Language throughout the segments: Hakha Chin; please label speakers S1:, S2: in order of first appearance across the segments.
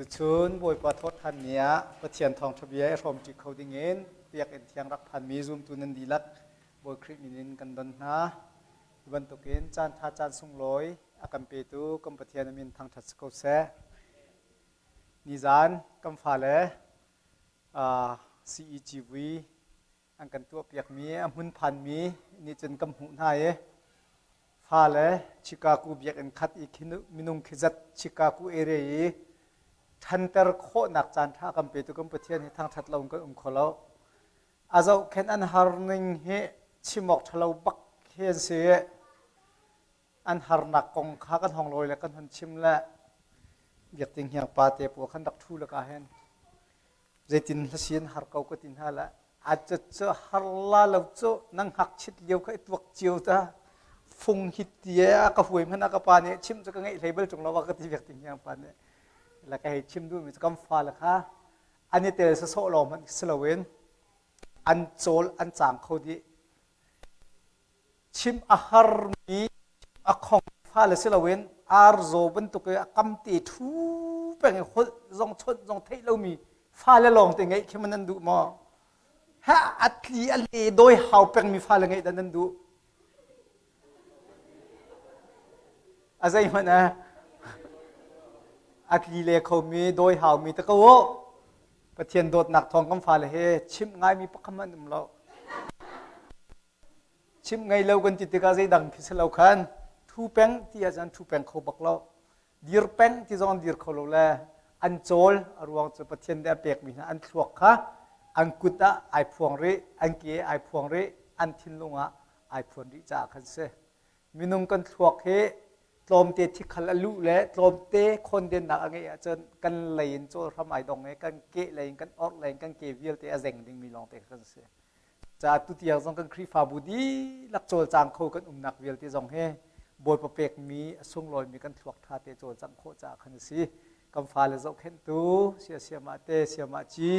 S1: Tuchun Bawipa thawhṭhan ni ah Pathian thawngṭha bia i hrawmṭi kho dingin biakinn thiang rak phanmi zumtu nan dihlak Bawi Khrih min in kan don hna. Hi bantukin caanṭha caan sunglawi a kan petu kan Pathian a min thangṭhat si ko seh. Nizan kan fale uh, CEGV an kan tuahpiakmi a hmun phanmi nih cun kan hmuh hna i fale Chicago biakinn khat i minung khi zat Chicago area i ṭhanter khawhnak caan ṭha kan petu kan Pathian hi thangṭhat lo in kan um kho lo. A zohkhenh an har ning hi chim awk ṭhalo bak hi an si. An harnak kong kha kan hong lawi le kan hon chim le biakting hiang pa te pawl khan rak ṭhu laka hin zeitin hlasi an har ko ka ti hna le a cu cu har la lo cu nang ngakchit lio kha i tuak cio ta fung hit ti a ka huai hmanh ah ka pa nih chim cu ka ngeih hlei bal ṭung lo ka ti biak ti hiang pa nih la ka hei chim duhmi cu kan fale kha an i tel sawsawh lawng hmanh si loin an cawl an cang kho dih Chimh a harmi a khong fale si loin arzaw bantuk i a kamte ṭhu peng i holh zong chawnh zong theih lomi fale lawng te ngeih khi ma nan duh maw? Ha a tli a le dawi hau pengmi fale ngeih dah nan duh? A zeihmanh eh a tli le khomi dawi haumi te ko u. Pathian dawtnak thawng kan fale he chimh ngaimi pakhat hmanh um lo. Chimh ngei lo kan ti tikah zeidang khi si lo khan thu peng ti ahcun thu peng kho bak lo. Dir peng ti zong an dir kho lo le an cawl a ruang cu Pathian nih a pekmi hna an thluak kha an kut ah ai phuang rih, an ke ai phuang rih, an thinlung ah ai phuan rih caah khan si. Minung kan thluak hi tlawmte thikhal a luh le tlawmte khawndennak a ngeih ahcun kan lei in cawl hram ai dong i kan ke lei in kan orh lei in kan ke vialte a zeng dingmi lawngte kan si. Caah tutiang zong kan Khrihfabu dihlak cawlcang kho kan umnak vialte zong hi Bawipa pekmi a sunglawimi kan thluak ṭha te cawlcangh khawh caah khan a si. Kan fale zohkhenhtu siasiamah te siamah ci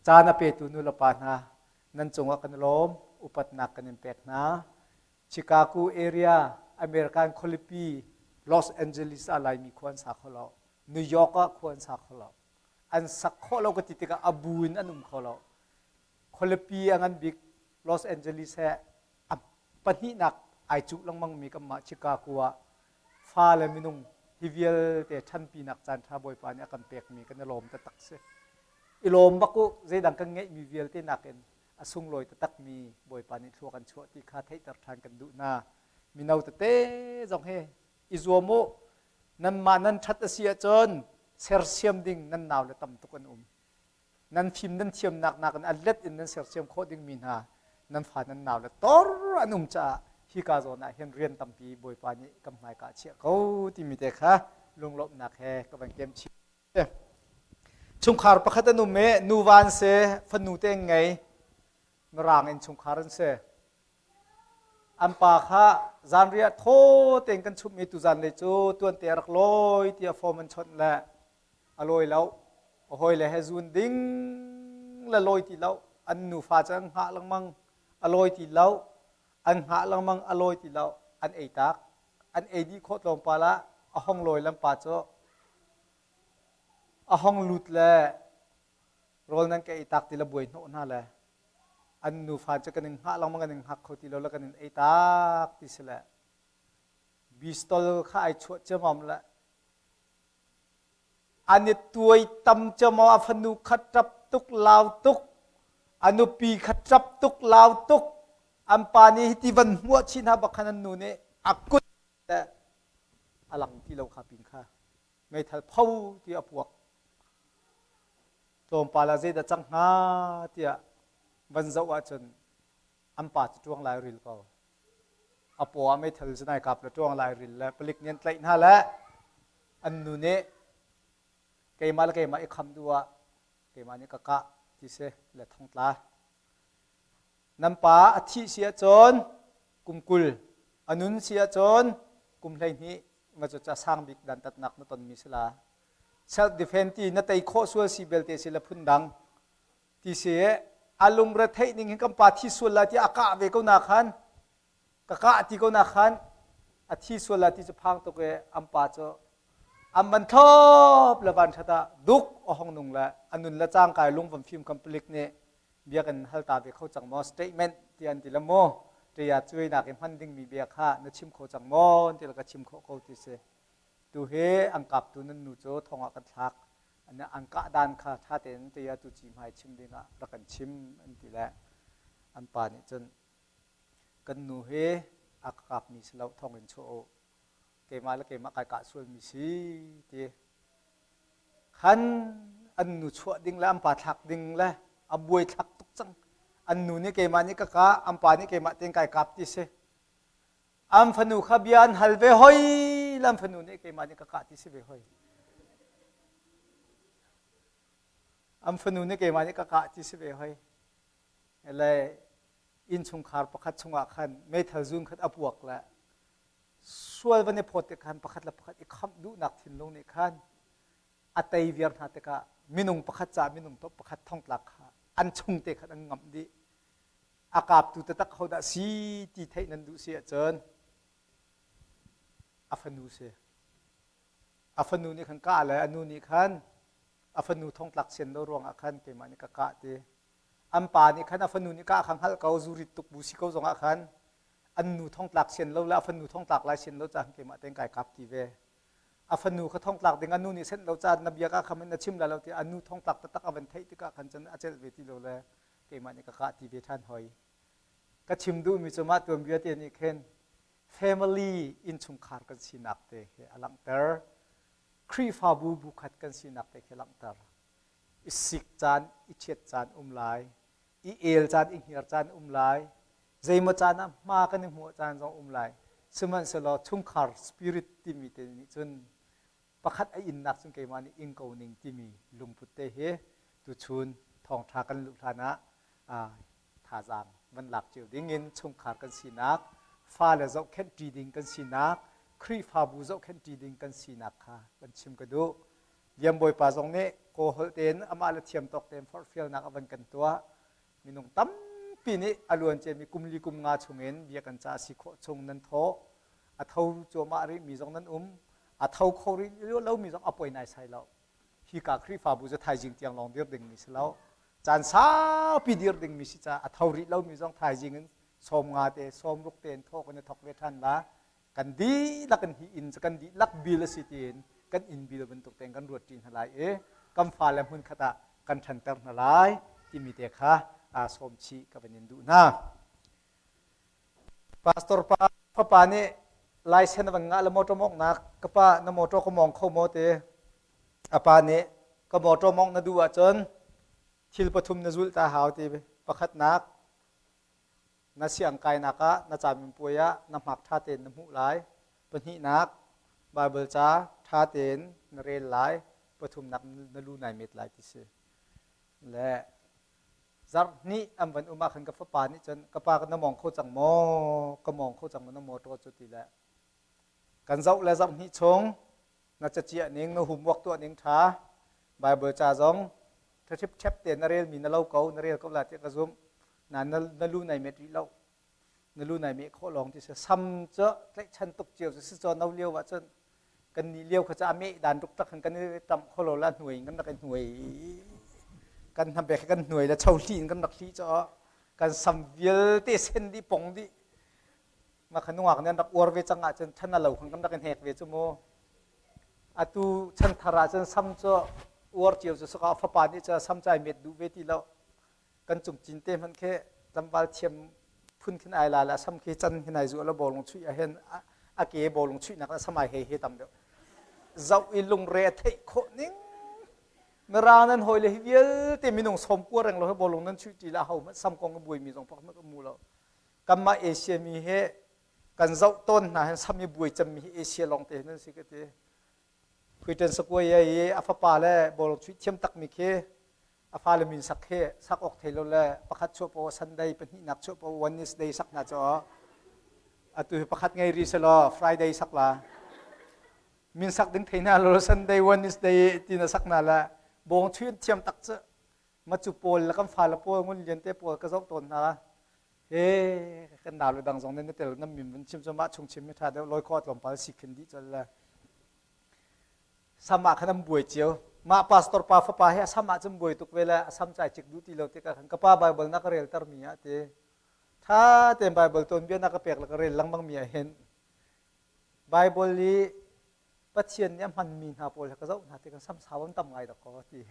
S1: caan a petu nu le pa hna nan cungah kan i lawm upatnak kan in pek hna. Chicago area American khualipi Los Angeles ah Laimi khua an sa kho lo. New York ah khua an sa kho lo. An sak khawh lo ka ti tikah a bu in an um kho lo. Khualipi a ngan bik Los Angeles he a pahnihnak ai cuh lengmangmi kanmah Chicago ah fa le minung hi vialte ṭhanpinak caan ṭha Bawipa nih a kan pekmi kan i lawm taktak si. I lawm bak u, zeidang kan ngeihmi vialte nakin a sunglawi taktakmi Bawipa nih thlua kan chuah ti kha theihter ṭhan kan duh hna. Mino tete zong hi i zuam u, nanmah nan ṭhat a si ahcun sersiam ding nan naule tam tuk an um. Nan fim nan thiamnak nakin a let in nan sersiam khawh dingmi hna nan fa nan nau le tor an um caah hika zawn ah hin rian tampi Bawipa nih kan hmaika a chiah ko timi te kha lunglawmhnak he ka van kem chih. Chungkhar pakhat an um i nuva an si, fanu te an ngei, Mirang in chungkhar an si. An pa kha zanriah thaw tein kan chumh i tuzan lei cu tuante a rak lawi tiah form an chawnh le a lawi lo. A hawile he zun ding le lawi ti lo. An nufa cu an hngah lengmang, a lawi ti lo. An hngah lengmang, a lawi ti lo. An ei tak. An ei dih khawh tlawmpal ah a hong lawi lam pa cu a hong lut le rawl nan ka ei tak ti le buai hnawh hna le an nufa cu kan in hngah lengmang kan in hngak kho ti lo le kan in ei tak ti si le bistol kha ai chuah ciamam le an i tuai tam ciamam a fanu kha ṭap tuk lau tuk a nupi kha ṭap tuk lau tuk an pa nih hiti van hmuah chin ha bak khan an nu nih a kut le a lang ti lo kha pin kha meithal pho ti a puak Tlawmpal ah zeidah cang hnga tiah van zoh ahcun an pa cu ṭuang lai ril ko. A paw ah meithal cu nai kap le ṭuang lai ril le palik nih an tlaih hna le an nu nih keimah le keimah i kham duh ah keimah nih ka kah ti si le thongtla. Nan pa a thih si ahcun kum 20, a nun si ahcun kum 12 nga cu ca sang bik dantatnak na tonmi si la. Self defense ti na tei khawh sual si belte si le phun dang ti si a lungre theih ning hin kan pa thi sual la ti a kah ve ko na khan ka kah ti ko na khan a thi sual la ti cu phang tuk e an pa cu. An van thlop le van ṭhat ah duk a hong nung le a nun le cangkai lung van fim kam palik nih biakinn hal ta ve kho cang maw statement ti an ti le maw ṭia cuainak i hman dingmi bia kha na chim kho cang maw ti le ka chim khawh ko ti si. Tu hi an kaptu nan nu cu thong ah kan thlak. An kah dan kha ṭha tein ṭia tu ci hmai chim ding ah rak kan chim an ti le an pa nih cun kan nu hi a ka kapmi si lo thong in chuah u keimah le keimah kai kah sualmi si ti khan an nu chuah ding le an pa thlak ding le a buai thlak tuk cang an nu nih keimah nih ka kah an pa nih keimah tein kai kap ti si an fanu kha bia an hal ve hoi lam fanu nih keimah nih ka kah ti si ve hoi an fanu nih keimah nih ka kah ti si ve hoi le innchungkhar pakhat chungah khan meithal zun khat a puak le sual van i phawt tik khan pakhat le pakhat i khamh duhnak thinlung nih khan a tei viar hna tikah minung pakhat ca minung to pakhat thongtlak kha an chung te khan an ngamh dih. A kaptu taktak hodah si ti theih nan duh si ahcun a fanu si. A fanu nih khan kah le a nu nih khan a fanu thongtlak sian lo ruangah khan keimah nih ka kah ti. An pa nih khan a fanu nih kah kha hngalh ko zurit tuk bu si ko zongah khan an nu thongtlak sian lo le a fanu thongtlak lai sian lo caah keimah tein kai kap ti ve. A fanu kha thongtlak ding a nu nih senh lo caah na bia ka kham in na chim lai lo ti a nu thongtlak taktak a van theih tikah khan cun a celh ve ti lo le keimah nih ka kah ti ve ṭhan hoi. Ka chim duhmi cu mah tuanbia te nih khin family innchungkhar kan sinak te khi a langhter. Khrihfabu bu khat kan sinak te khi a langhter. I sik caan, i chiat caan um lai, i el caan, i hngir caan um lai, zeimaw caan ah hma kan i hmuh caan zong um lai. Sihmanhsehlaw chungkhar spirit timi te nih cun pakhat a innak cun keimah nih ing ko ning timi lungput te hi tuchun thawngṭha kan luh hlan ah thazaang van lak cio ding in chungkhar kan sinak, fale zohkhenh ṭi ding kan sinak, Khrihfabu zohkhenh ṭi ding kan sinak kha kan chim ka duh. Liam Bawipa zong nih Kawl holh tein amah le thiam tawk tein forhfialnak a van kan tuah. Minung tampi nih a luan ciami kum li kum nga chungin bia kan ca si khawh chung nan thawh. A tho cuahmah rihmi zong nan um. A tho kho rih lomi zong a poi naisai lo. Hika Khrihfabu cu thaizing tiang lawng dir dingmi si lo. Caan saupi dir dingmi si caah a tho rih lomi zong thaizing in 15 te, 60 te in thawh kan i thawk ve ṭhan la. Kan dihlak in hi inn cu kan dihlak bil a si tiin kan inn bil bantuk tein kan ruat ṭi hna lai i kan fale hmunkhat ah kan ṭhanter hna lai timi te kha aa sawm chih ka van in duh hna. Pastor pa fapa nih laisen a van ngah le motor mawngnak ka pa na motor ka mawng kho maw ti a pa nih ka motor mawngh na duh ahcun thil pathum na zulh ta hau ti pakhatnak Na siangkainak ah na caminpuai ah na hmak ṭha tein na hmuh lai. Pahnihnak, Baibal ca ṭha tein na rel lai. Pathumnak, na lu nai met lai ti si. Le zarh hnih an van um ah khan ka fapa nih cun ka pa na mawng kho cang maw? Ka mawng kho cang maw na motor cu ti le kan zoh le zarh hnih chung na caciah ning na homework tuah ning ṭha Baibal ca zong ṭhaṭhipṭhep tein na relmi na lo ko na rel ko la tiah ka zumh na na lu nai met rih lo na lu nai meh khawh lawng ti si sam cu tlaihchan tuk cio cu si caw no lio ah cun kan ni lio kha cu a meh dan ruk tak khan kan i tam kho lo la hnuai in kan rak i hnuai kan hnabek kan hnuai le cho hli in kan rak hli caw kan sam vialte sen dih pong dih ma kha nungak nih an rak uar ve cang ahcun than a lo khan kan rak i hnek ve cu mu atu chanthar ah cun sam cu uar cio cu saka fapa nih cu sam cai met duh ve ti lo kan cung cin te hmanh khi tlangval thiam phun khin ai la la sam khi can hin ai zu la bawlung chuih ah hin a ke bawlung chuihnak sam ai he he tam deuh zoh i lungre a theih khawh ning mirang nan hawi le hi vialte minung som kua reng lo hi bawlung nan chuih ti la ho hmanh sam kong a buai mi zong pakhat hmanh um lo kanmah Asia mi he kan zoh tawn hna hin sam i buai cemmi hi Asia lawng te nan si ka ti. Huitan Sakuai i a fapa le bawlung chuih thiam takmi khi a fale min sak khi sak awk thei lo le pakhat chuah paoh Sunday pahnihnak chuah paoh Wednesday sak hna cu atu hi pakhat ngei ri selaw Friday sak la min sak ding thei hna lo Sunday Wednesday ti na sak hna la bawng chuih thiam tak cu macu pawl le kan fale pawl ngun lian te pawl ka zoh tawn hna he kan nau le dang zong nan tel nan min vun chim cu mah chung chim mi tha deuh loi kho tlawmpal si khin dih chol le. Sam ah khan an buai cio. Mah pastor pa fapa hi a sam ah cun buai tuk ve le a sam cai cik duh ti lo tikah khan ka pa Bible na ka relter mi ah ti tha tein Bible tuanbia na ka pek le ka rel lengmang mi ah hin Bible i Pathian nih a hmanmi hna pawl he ka zoh hna tikah samsau an tam ngai dakaw ti.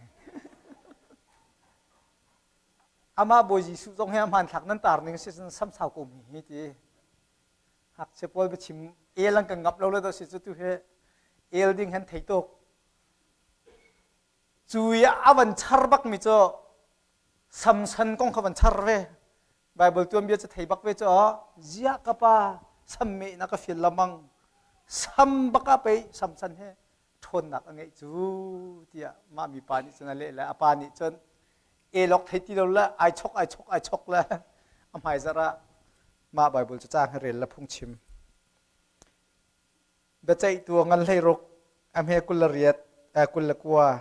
S1: Amah Bawi Jesuh zong hi a hmanthlak nan tar ning si cun samsau ko mi hi ti. Ngakchia pawl biachim el an kan ngap lo le si cu tu hi el ding han thei tuk. Cu i a van char bak mi cu Samson kong kha van char ve. Bible tuanbia cu thei bak ve cu ziah ka pa sam meh na ka fial lamang sam bak ah pei Samson he ṭhawnnak a ngeih cu tiah mah mipa nih cun a leh le a pa nih cun elok thei ti lo le ai chok ai chok ai chok le a hmaizarh ah mah Bible cu caang hi rel le phungchim biaceihtu ngan 16 a hme 28 29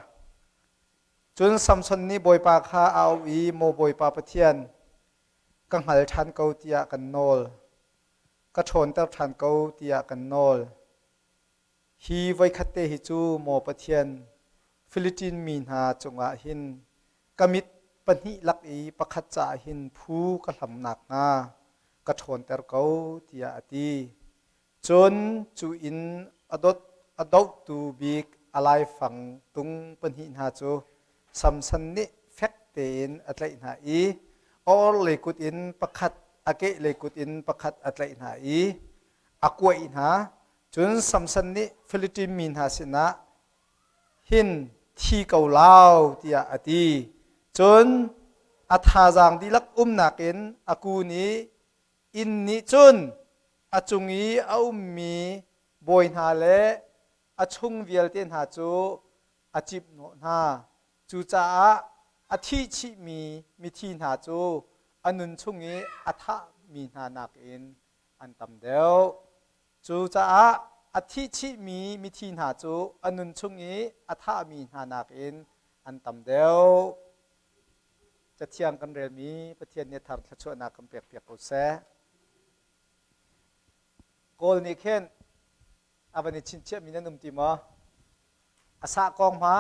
S1: Cun Samson nih Bawipa kha a auh i Maw Bawipa Pathian, ka hngal ṭhan ko tiah kan nawl. Ka ṭhawnter ṭhan ko tiah kan nawl. Hi voikhat te hi cu Maw Pathian, Philitin mi hna cungah hin ka mit pahnih lak i pakhat caah hin phu ka hlam nakhnga ka ṭhawnter ko tiah a ti. Cun cu inn a dot a dohtu bik a laifang tung pahnih hna cu Samson nih fek tein a tlaih hna i a orhlei kut in pakhat a kehlei kut in pakhat a tlaih hna i a kuaih hna. Cun Samson nih Filistin mi hna sinah hin thi ko lau tiah a ti. Cun a thazaang dihlak umnak in a kun i inn nih cun a cung i a ummi bawi hna le a chung vialte hna cu a ciphnawh hna. Cucaah a thih chihmi mithi hna cu a nun chung i a thahmi hna nakin an tam deuh. Cucaah a thih chihmi mithi hna cu a nun chung i a thahmi hna nakin an tam deuh. Cathiang kan relmi Pathian nih thar thluachuahnak kan pekpiak ko seh. Kawl nih khin a van i chinchiahmi nan um ti maw? A sah kong hma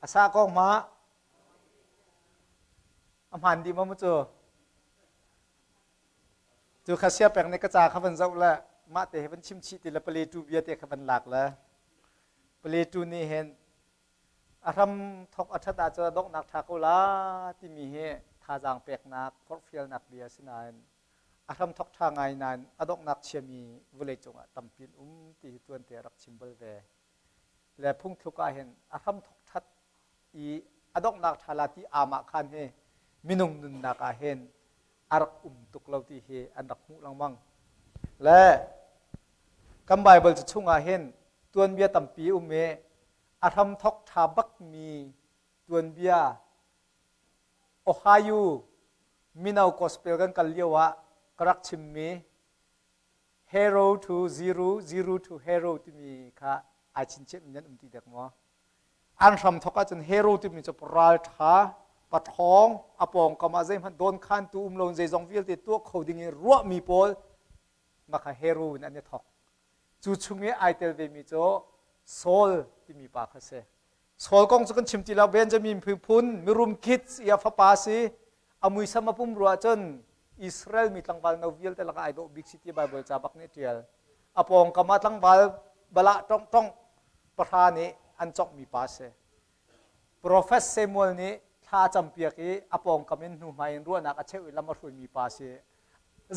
S1: a sah kong hma a hmaan dih maw mu cu? Cu kha sia peng nih ka ca kha van zoh le mah te he van chim chih ti le paletu bia te kha van lak le paletu nih hin A hram thawk a ṭhat ahcun a donghnak ṭha ko la timi hi thazaang peknak, forhfialnak bia a si nain a hram thawk ṭha ngai nain a donghnak chiami vawleicung ah tampi an um ti hi tuante a rak chim bal ve. Le phungthluk ah hin a hram thawk ṭhat i a donghnak ṭha la ti aamah khan hi minung nunnak ah hin a rak um tuk lo ti hi an rak hmuh lengmang. Le kan Baibal cu chungah hin tuanbia tampi um i a hramthawk ṭha bakmi tuanbia Ohio mino gospel kan kal lio ah ka rak chimmi Hero to Zero, Zero to Hero timi kha ai chinchiahmi nan um ti dek maw? An hramthawk ahcun hero timi cu ralṭha, paṭhawng, a pawngkam ah zeihmanh dawnkhantu um loin zeizong vialte tuah kho ding in ruahmi pawl mah kha hero in an i thawk. Cu chung i ai tel vemi cu Saul timi pa kha si. Saul kong cu kan chim ti lo. Benjamin phun mirum kids i a fapa si. A muisam a pum ruah cun Israel mi tlangval no vialte lakah ai dawh bik si ti Bible ca bak nih a ṭial. A pawngkam ah tlangval balah ṭongṭong pahra nih an conghmi pa a si. Profet Samuel nih thla a campiak i a pawngkam in hnuhmai in ruahnak a cheuh i lam a hruaimi pa a si.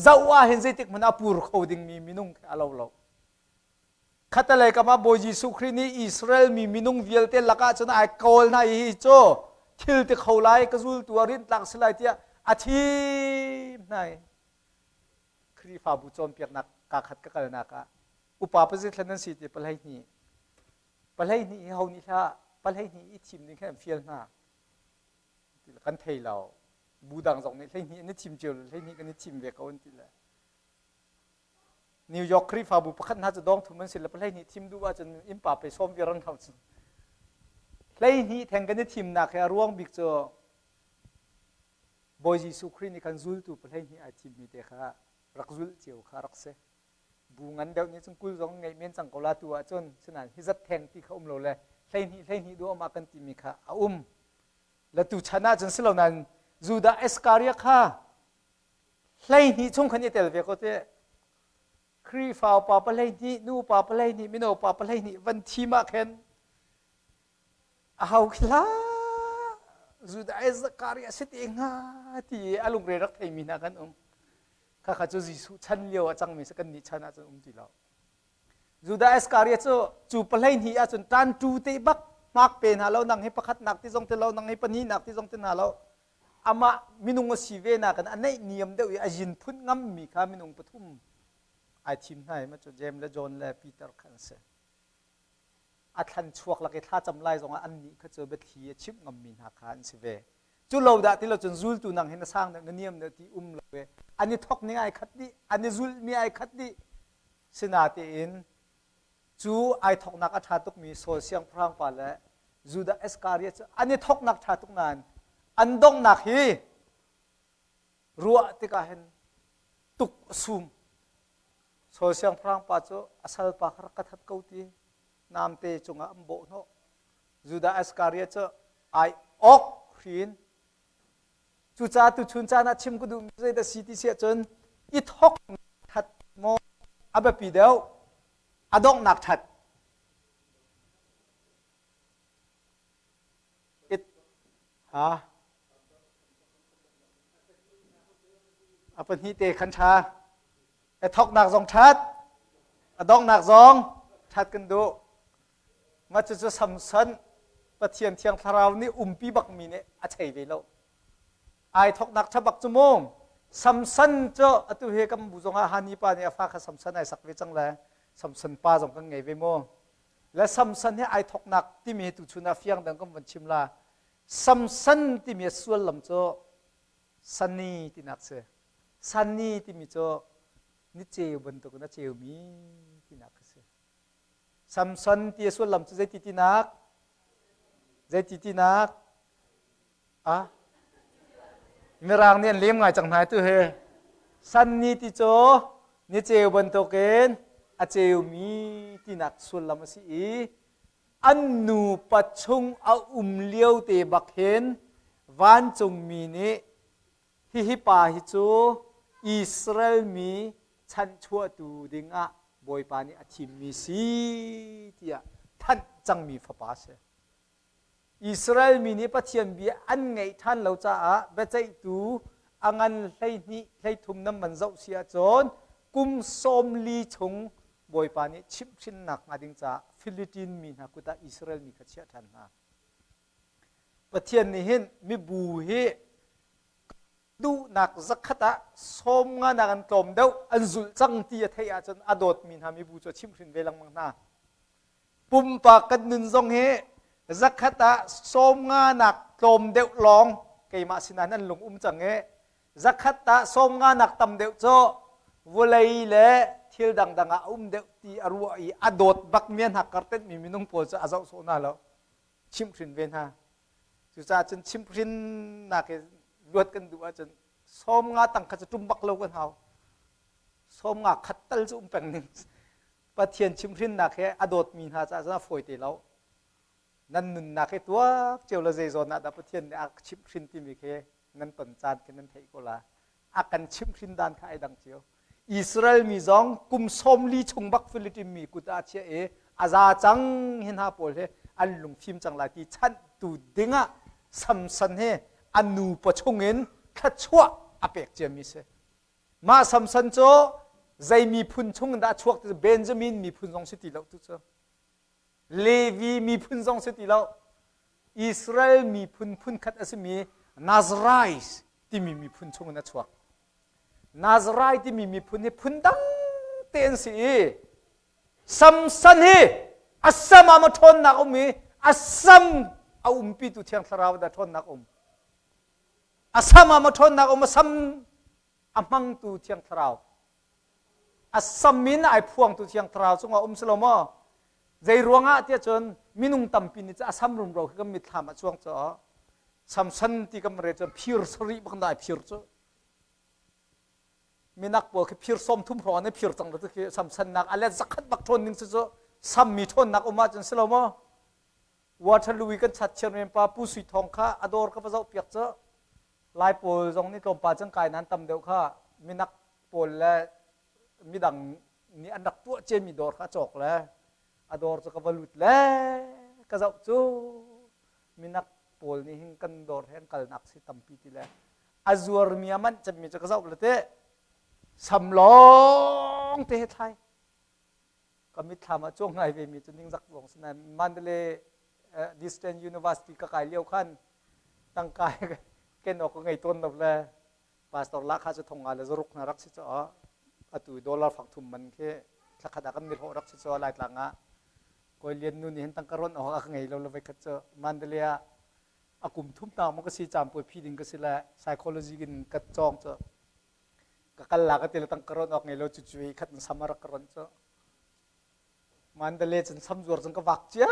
S1: Zoh ah hin zeitik hmanh ah pur kho dingmi minung khi a lo lo. Khatalei kam ah Bawi Jesuh Khrih nih Israel mi minung vialte lakah cun ai kawl hna i hi cu thil ti kho lai ka zultu ah rinhtlak si lai tiah a thim hna i Khrihfabu cawnpiaknak kaa khat ka kalnak ah upa pazit nan si ti 12 12 hi ho nih hlah 12 i thim ding khan an fial hna kan thei lo bu dang zong nih 12 an i thim cio 12 kan i thim ve ko an ti le New York Khrihfabu pakhat hna cu dawng thum an si le 12 thim duh ahcun innpa pe sawm viar an hau cu 12 theng kan i thimnak he a ruang bik cu Bawi Jesuh Khrih nih khan zultu 12 ai thimmi te kha rak zulh cio kha rak si. Bu ngan deuh nih cun 20 zong ngeih men cang ko la tu ahcun sinain hi zat theng ti kha um lo le 12 12 duam ah kan timi kha a um. Le tu chan ahcun si lo nain Judah Iskariot kha 12 chung khan i tel ve ko te. Khrihfa upa 12, nu upa 12, mino upa 12 van thim ah khin a ho khi hlah Judah Iskariot si te hnga ti a lungre rak theimi hna kan um. Khakha cu Jesuh chan lio a cangmi si kan nih chan ahcun um ti lo. Judah Iskariot cu cu 12 ahcun ṭanṭu te bak hmak pe hna lo nang hi pakhatnak ti zong ti lo nang hi pahnihnak ti zong ti hna lo amah minung a si ve nakin a neih niam deuh i a yin phun ngammi kha minung pathum ai thim hna i ma cu James le John le Peter kha an si. A thlan chuak lak i thlacam lai zongah annih kha cu biathli a chimh ngammi hna kha an si ve. Cu lo dah ti lo cun zultu nang hi na sang deuh na niam deuh ti um lo i an i thok ning ai khat dih an i zulhmi ai khat dih sinatein cu ai thoknak a ṭha tukmi Saul siangpahrang pa le Judah Iskariot cu an i thoknak ṭha tuk nain an donghnak hi ruah tikah hin tuk a sum. Saul siangpahrang pa cu a salpa kha rak ka that ko ti namte cungah an bawh hnawh. Judah Iskariot cu ai awk hrin. Cucaah tuchun caan ah chim ka duhmi zeidah si ti si ahcun i thok that maw a biapi deuh a donghnak that. It ha a pahnih te khan ṭha. A thoknak zong ṭhat, a donghnak zong ṭhat kan duh. Mah cucu Samson Pathian Thiang Thlarau nih umpi bakmi nih a chei ve lo. Ai thoknak ṭha bak cu mu. Samson cu atu hi kan bu zongah Hani pa nih a fa kha Samson ai sak ve cang le Samson pa zong kan ngei ve mu. Le Samson hi ai thoknak timi hi tuchun ah fiang dang kan von chim la. Samson timi a sullam cu Sunny tinak si. Sunny timi cu ni ceu bantukin a ceumi tinak a si. Samson ti a sullam cu zeiti tinak? Zeiti tinak? Ah? Mirang nih an lem ngai cang hna tu hi. San ni ti cu ni ceu bantukin a ceumi tinak sullam a si i an nupa chung a um lio te bak hin vancungmi nih hihi pa hi cu Israel mi chanhchuahtu dingah Bawipa nih a thimmi si tiah thanh cangmi fapa a si. Israel mi nih Pathian bia an ngaih ṭhan lo caah biaceihtu a ngan 12 13 nan van zoh si ahcun kum 40 chung Bawipa nih chimhhrinnak hnga ding caah Philippine mi hna kut ah Israel mi kha chiah ṭhan hna. Pathian nih hin mibu hi duhnak zakhat ah 50 nak an tlawm deuh an zulh cang ti a theih ahcun a dawtmi hna mibu cu a chimhhrin ve lengmang hna. Pumpak kan nun zong hi zakhat ah 50 nak tlawm deuh lawng keimah sinah nan lung um cang i zakhat ah 50 nak tam deuh cu vawlei le thil dangdang ah a um deuh ti a ruah i a dawt bak mi a hnakkar tenhmi minung pawl cu a zoh sawh hna lo chimhhrin ve hna. Cucaah cun chimhhrinnak i luat kan duh ahcun 50 tang kha cu ṭum bak lo kan hau. 50 khat tal cu um peng ning. Pathian chimhhrinnak he a dawtmi hna caah cun a fawi te lo. Nan nunnak hi tuak cio le zei zawn ah dah Pathian nih a chimhhrin timi khi nan ton caan khi nan theih ko la. A kan chimhhrin dan kha ai dang cio. Israel mi zong kum 40 chung bak Philippine mi kut ah chiah i a za cang hi hna pawl hi an lungfim cang lai ti chanhtu dingah Samson hi a nupa chungin thluachuah a pek ciami si. Mah Samson cu zei miphun chung dah a chuak ti Benjamin miphun zong si ti lo tu cu. Levi miphun zong si ti lo. Israel miphun phunkhat a simi Nazarites timi miphun chungin a chuak. Nazarite timi miphun hi phun dang te an si i Samson hi a sam ah ma ṭhawnnak um i a sam a umpitu Thiang Thlarau dah ṭhawnnak um. A sam ah ma ṭhawnnak um a sam a hmangtu Thiang Thlarau. A sam in ai phuangtu Thiang Thlarau cungah um si lo maw? Zei ruangah tiah cun minung tampi nih a sam rumro khi kan mitthlam ah cuang cu Samson ti kan re cun phir sarih bak ai phir cu. Minak pawl khi phir 30 hrawng an i phir cang lo khi samsannak a let zakhat bak ṭhawn ning cu cu sammi ṭhawnnak um ahcun si lo maw? Waterloo i kan chat chairman pa Pu Sui Thawng kha a dawr ka va zoh piak cu Lai pawl zong nih tlawmpal cun kai nan tam deuh kha minak pawl le midang nih an rak tuah ciami dawr kha a cawk le a dawr cu ka va lut le ka zoh cu minak pawl nih hin kan dawr he an kalnak si tampi ti le a zuarmi a manh cemmi cu ka zoh le teh sam lawng te he thlai ka mitthlam ah cuang ngai ve mi cu ningzak zong si nain Mandalay Distant University ka kai lio khan tangka ken awk ka ngei tawn lo le pastor la kha cu thong nga le zaruk hna rak si cu atu dollar fang thum man khi thlakhat ah kan nihlawh rak si cu Laitlang ah Kawi Lian nu nih hin tangka ron awk a ka ngei lo le voi khat cu Mandalay ah a kum thum nak maw ka si cam puai phi ding ka si le psychology in ka cawng cu ka kal la ka ti le tangka ron awk ngei lo cu cu khat in sam a rak ka ron cu Mandalay cun sam zuar cun ka vak cia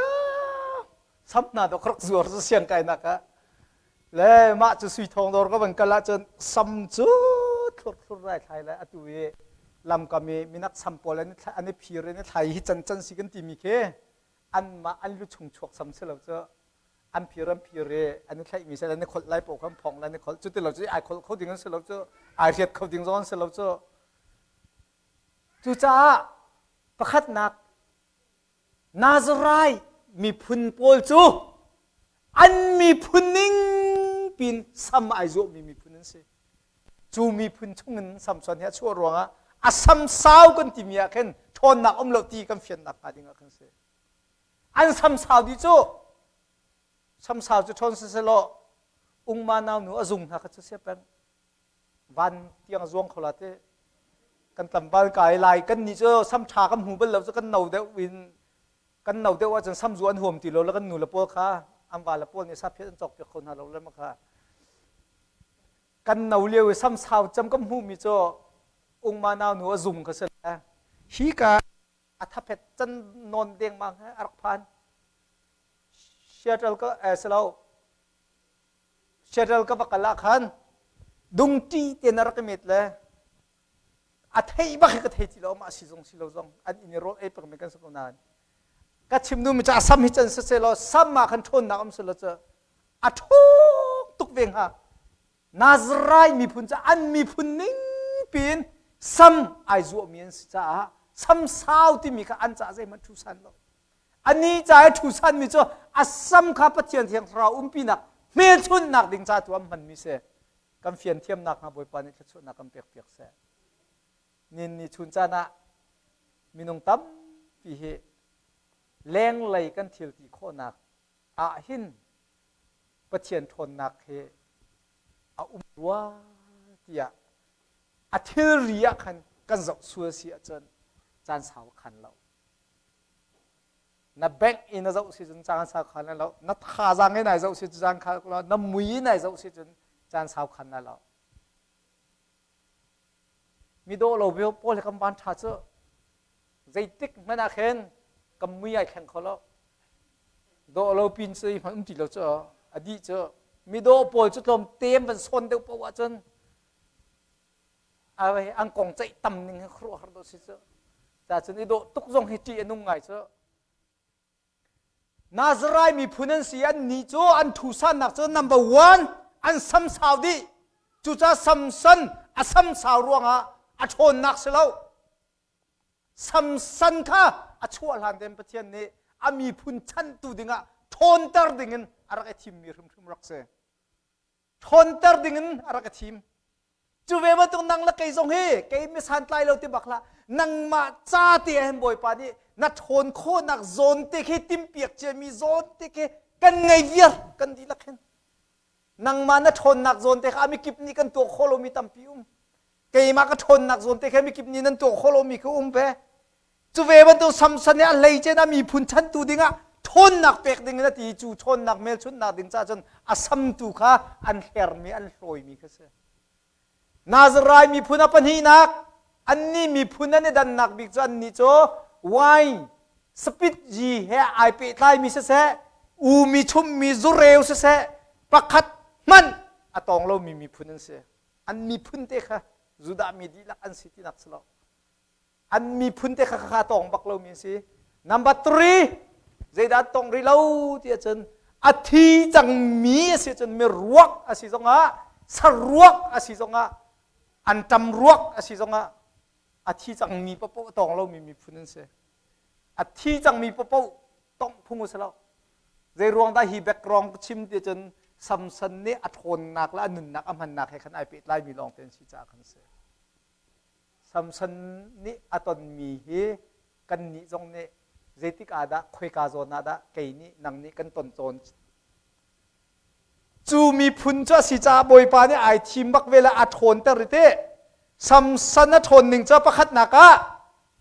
S1: sam hna dok rak zuar cu siang kai nak ah le mah cu sui thong dawr ka van kal ahcun sam cu thlur thlur rai thlai le atu i lamkam i minak sam pawl an an i phir in i thlai hi can can si kan timi khi anmah an lu chung chuak sam si lo cu an phir an phir i an i thlaihmi sel an i kholh lai paoh khan phong lai an i kholh cu ti lo cu ai kholh kho ding an si lo cu ai hriat kho ding zong an si lo cu cucaah pakhatnak Nazarai miphun pawl cu an miphun ning pin sam ai zuahmi miphun an si cu miphun chungin Samson hi a chuah ruangah a sam sau kan timi ah khin ṭhawnnak um lo ti kan fiannak hnga ding ah khan si An samsau dih cu. Samsau cu ṭhawn siselaw ungma nau nu a zung hna kha cu sia peng. Van tiang zuang kho la te. Kan tlangval kai lai kan nih cu sam ṭha kan hmu bal lo cu kan no deuh in kan no deuh ahcun sam zu an huam ti lo le kan nu le pawl kha an va le pawl nih saphiat an cawk piak kho hna lo le ma kha kan no lio i samsau cem kan hmuhmi cu ungma nau nu a zung kha si le hi ka a thaphet can nawn dengmang he a rak phan Seattle ka eh silo Seattle ka va kal ah khan dungṭi te na rak i met le a thei bak hi ka thei ti lo mah si zong si lo zong an inn i rawl ei peng mi kan si ko nain ka chim nu mi ca sam hi can siseh law sam ah khan ṭhawnnak um selaw cu a ṭhawng tuk ve hnga Nazarai miphun cu an miphun ning piin sam ai zuahmi an si caah sam sau timi kha an caah zeihmanh ṭhu san lo. Ani ca i ṭhu sanmi cu a sam kha Pathian Thiang Thlarau umpinak hmelchunhnak ding ca tu an hmanmi si. Kan fian thiamnak hnga Bawipa nih thluachuahnak kan pekpiak seh. Nin ni chun caan ah minung tampi hi lenglei kan thil ti khawhnak ah hin Pathian ṭhawnnak hi a um rua tiah a thilri ah khan kan zoh sual si ahcun caan sau a khan lo. Na bank in na zoh si cun caan sau khan lo. Na thazaang in ai zoh si cun caan khan lo. Na mui in ai zoh si cun caan sau khan lo. Midawh lo pawl he kan van ṭha cu zeitik hmanh ah khin kan mui ai thleng kho lo. Dawh lo pin cu hmanh um ti lo cu a dih cu midawh pawl cu tlawm tem van sawn deuh paoh ahcun an kong ceih tam ning hi khuaruahhar dawh si cu. Ca cun i dawh tuk zong hi ṭih a nung ngai cu. Nazarai miphun an si annih cu an ṭhusannak cu number one an samsau dih cucaah Samson a samsau ruangah a ṭhawnnak si lo Samson kha a chuah hlan tein Pathian nih a miphun chanhtu dingah ṭhawnter dingin a rak i thimmi hrimhrim rak si ṭhawnter dingin a rak i thim Cu ve bantuk nang le kei zong hi kei mi santlai lo ti bak hlah. Nangmah ca te ah hin Bawipa nih na ṭhawn khawhnak zawn te khi timpiak ciami zawn te khi kan ngei viar kan dihlak hin. Nangmah na ṭhawnnak zawn te kha a mikip nih kan tuah khawh lomi tampi um. Keimah ka ṭhawnnak zawn te kha mikip nih nan tuah khawh lomi khi um ve. Cu ve bantuk Samson nih a hleice a miphun chantu dingah ṭhawnnak pek ding in a ti cu ṭhawnnak hmelchunhnak ding caah cun a samtu kha an hlermi an hlawimi kha si. Nazarai miphun a pahnihnak annih miphun an i dannak bik cu annih cu wine spit ji he ai pehtlaimi siseh umi chummi zureu siseh pakhat hmanh a tawng lomi miphun an si. An miphun te kha. Judah mi dihlak an si tinak si lo. An miphun te kha kha tawng bak lomi an si. Number three, zeidah an tong rih lo ti ahcun a thi cangmi a si ahcun miruak a si zongah saruak a si zongah an ṭam ruak a si zongah a thi cangmi paohpaoh a tawng lomi miphun an si. A thi cangmi paohpaoh tongh phung a si lo. Zei ruang dah hi background ka chim ti cun Samson nih a ṭhawnnak le a nunnak a hmannak he khan ai pehtlaimi lawng te an si caah khan a si. Samson nih a tonmi hi kannih zong nih zeitik ah dah khoika zawn ah dah kei nih nang nih kan ton cawn cu miphun cu a si caah Bawipa nih ai thim bak ve le a ṭhawnter i teh Samson a ṭhawn ning cu pakhatnak ah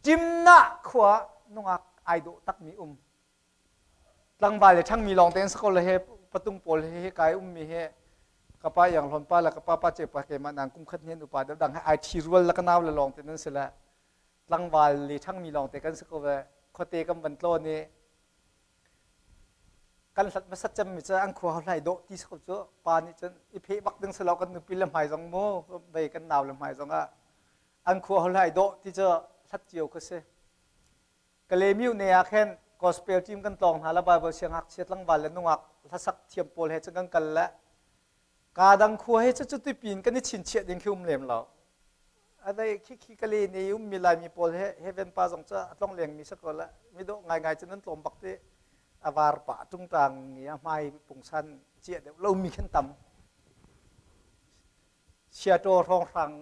S1: Timnah khua nungak ai dawh takmi um tlangval le ṭhangmi lawng tein si ko le he patung pawl he he kai ummi he ka pa iang hlawn pa le ka pa pa ce pa keimah nang kum khat hnen upa deuh dang he ai ṭhi rual le ka nau le lawng te nan si le tlangval le ṭhangmi lawng te kan si ko ve khuate kan van tlawn i kan hlat hmasat cemmi cu an khua hlai dawh ti si ko cu pa nih cun i pheh bak ding si lo kan nupi le hmai zong mu vei kan nau le hmai zong ah an khua hlai dawh ti cu hlat cio ka si Kalemiu ne ah khin gospel team kan tlawng hna la Bible siangngakchia tlangval le nungak hlasak thiam pawl he cun kan kal le ka dang khua he cu cuti pin kan i chinchiah ding khi um lem lo. Adai khi khi kale ne um mi Laimi pawl he heaven pa zong cu a tlong leng mi si ko la mi dawh ngaingai cun an tlawm bak ti a var pa tungtang i a hmai pungsan ciah deuh lo mi khin tam. Seattle hrawnghrang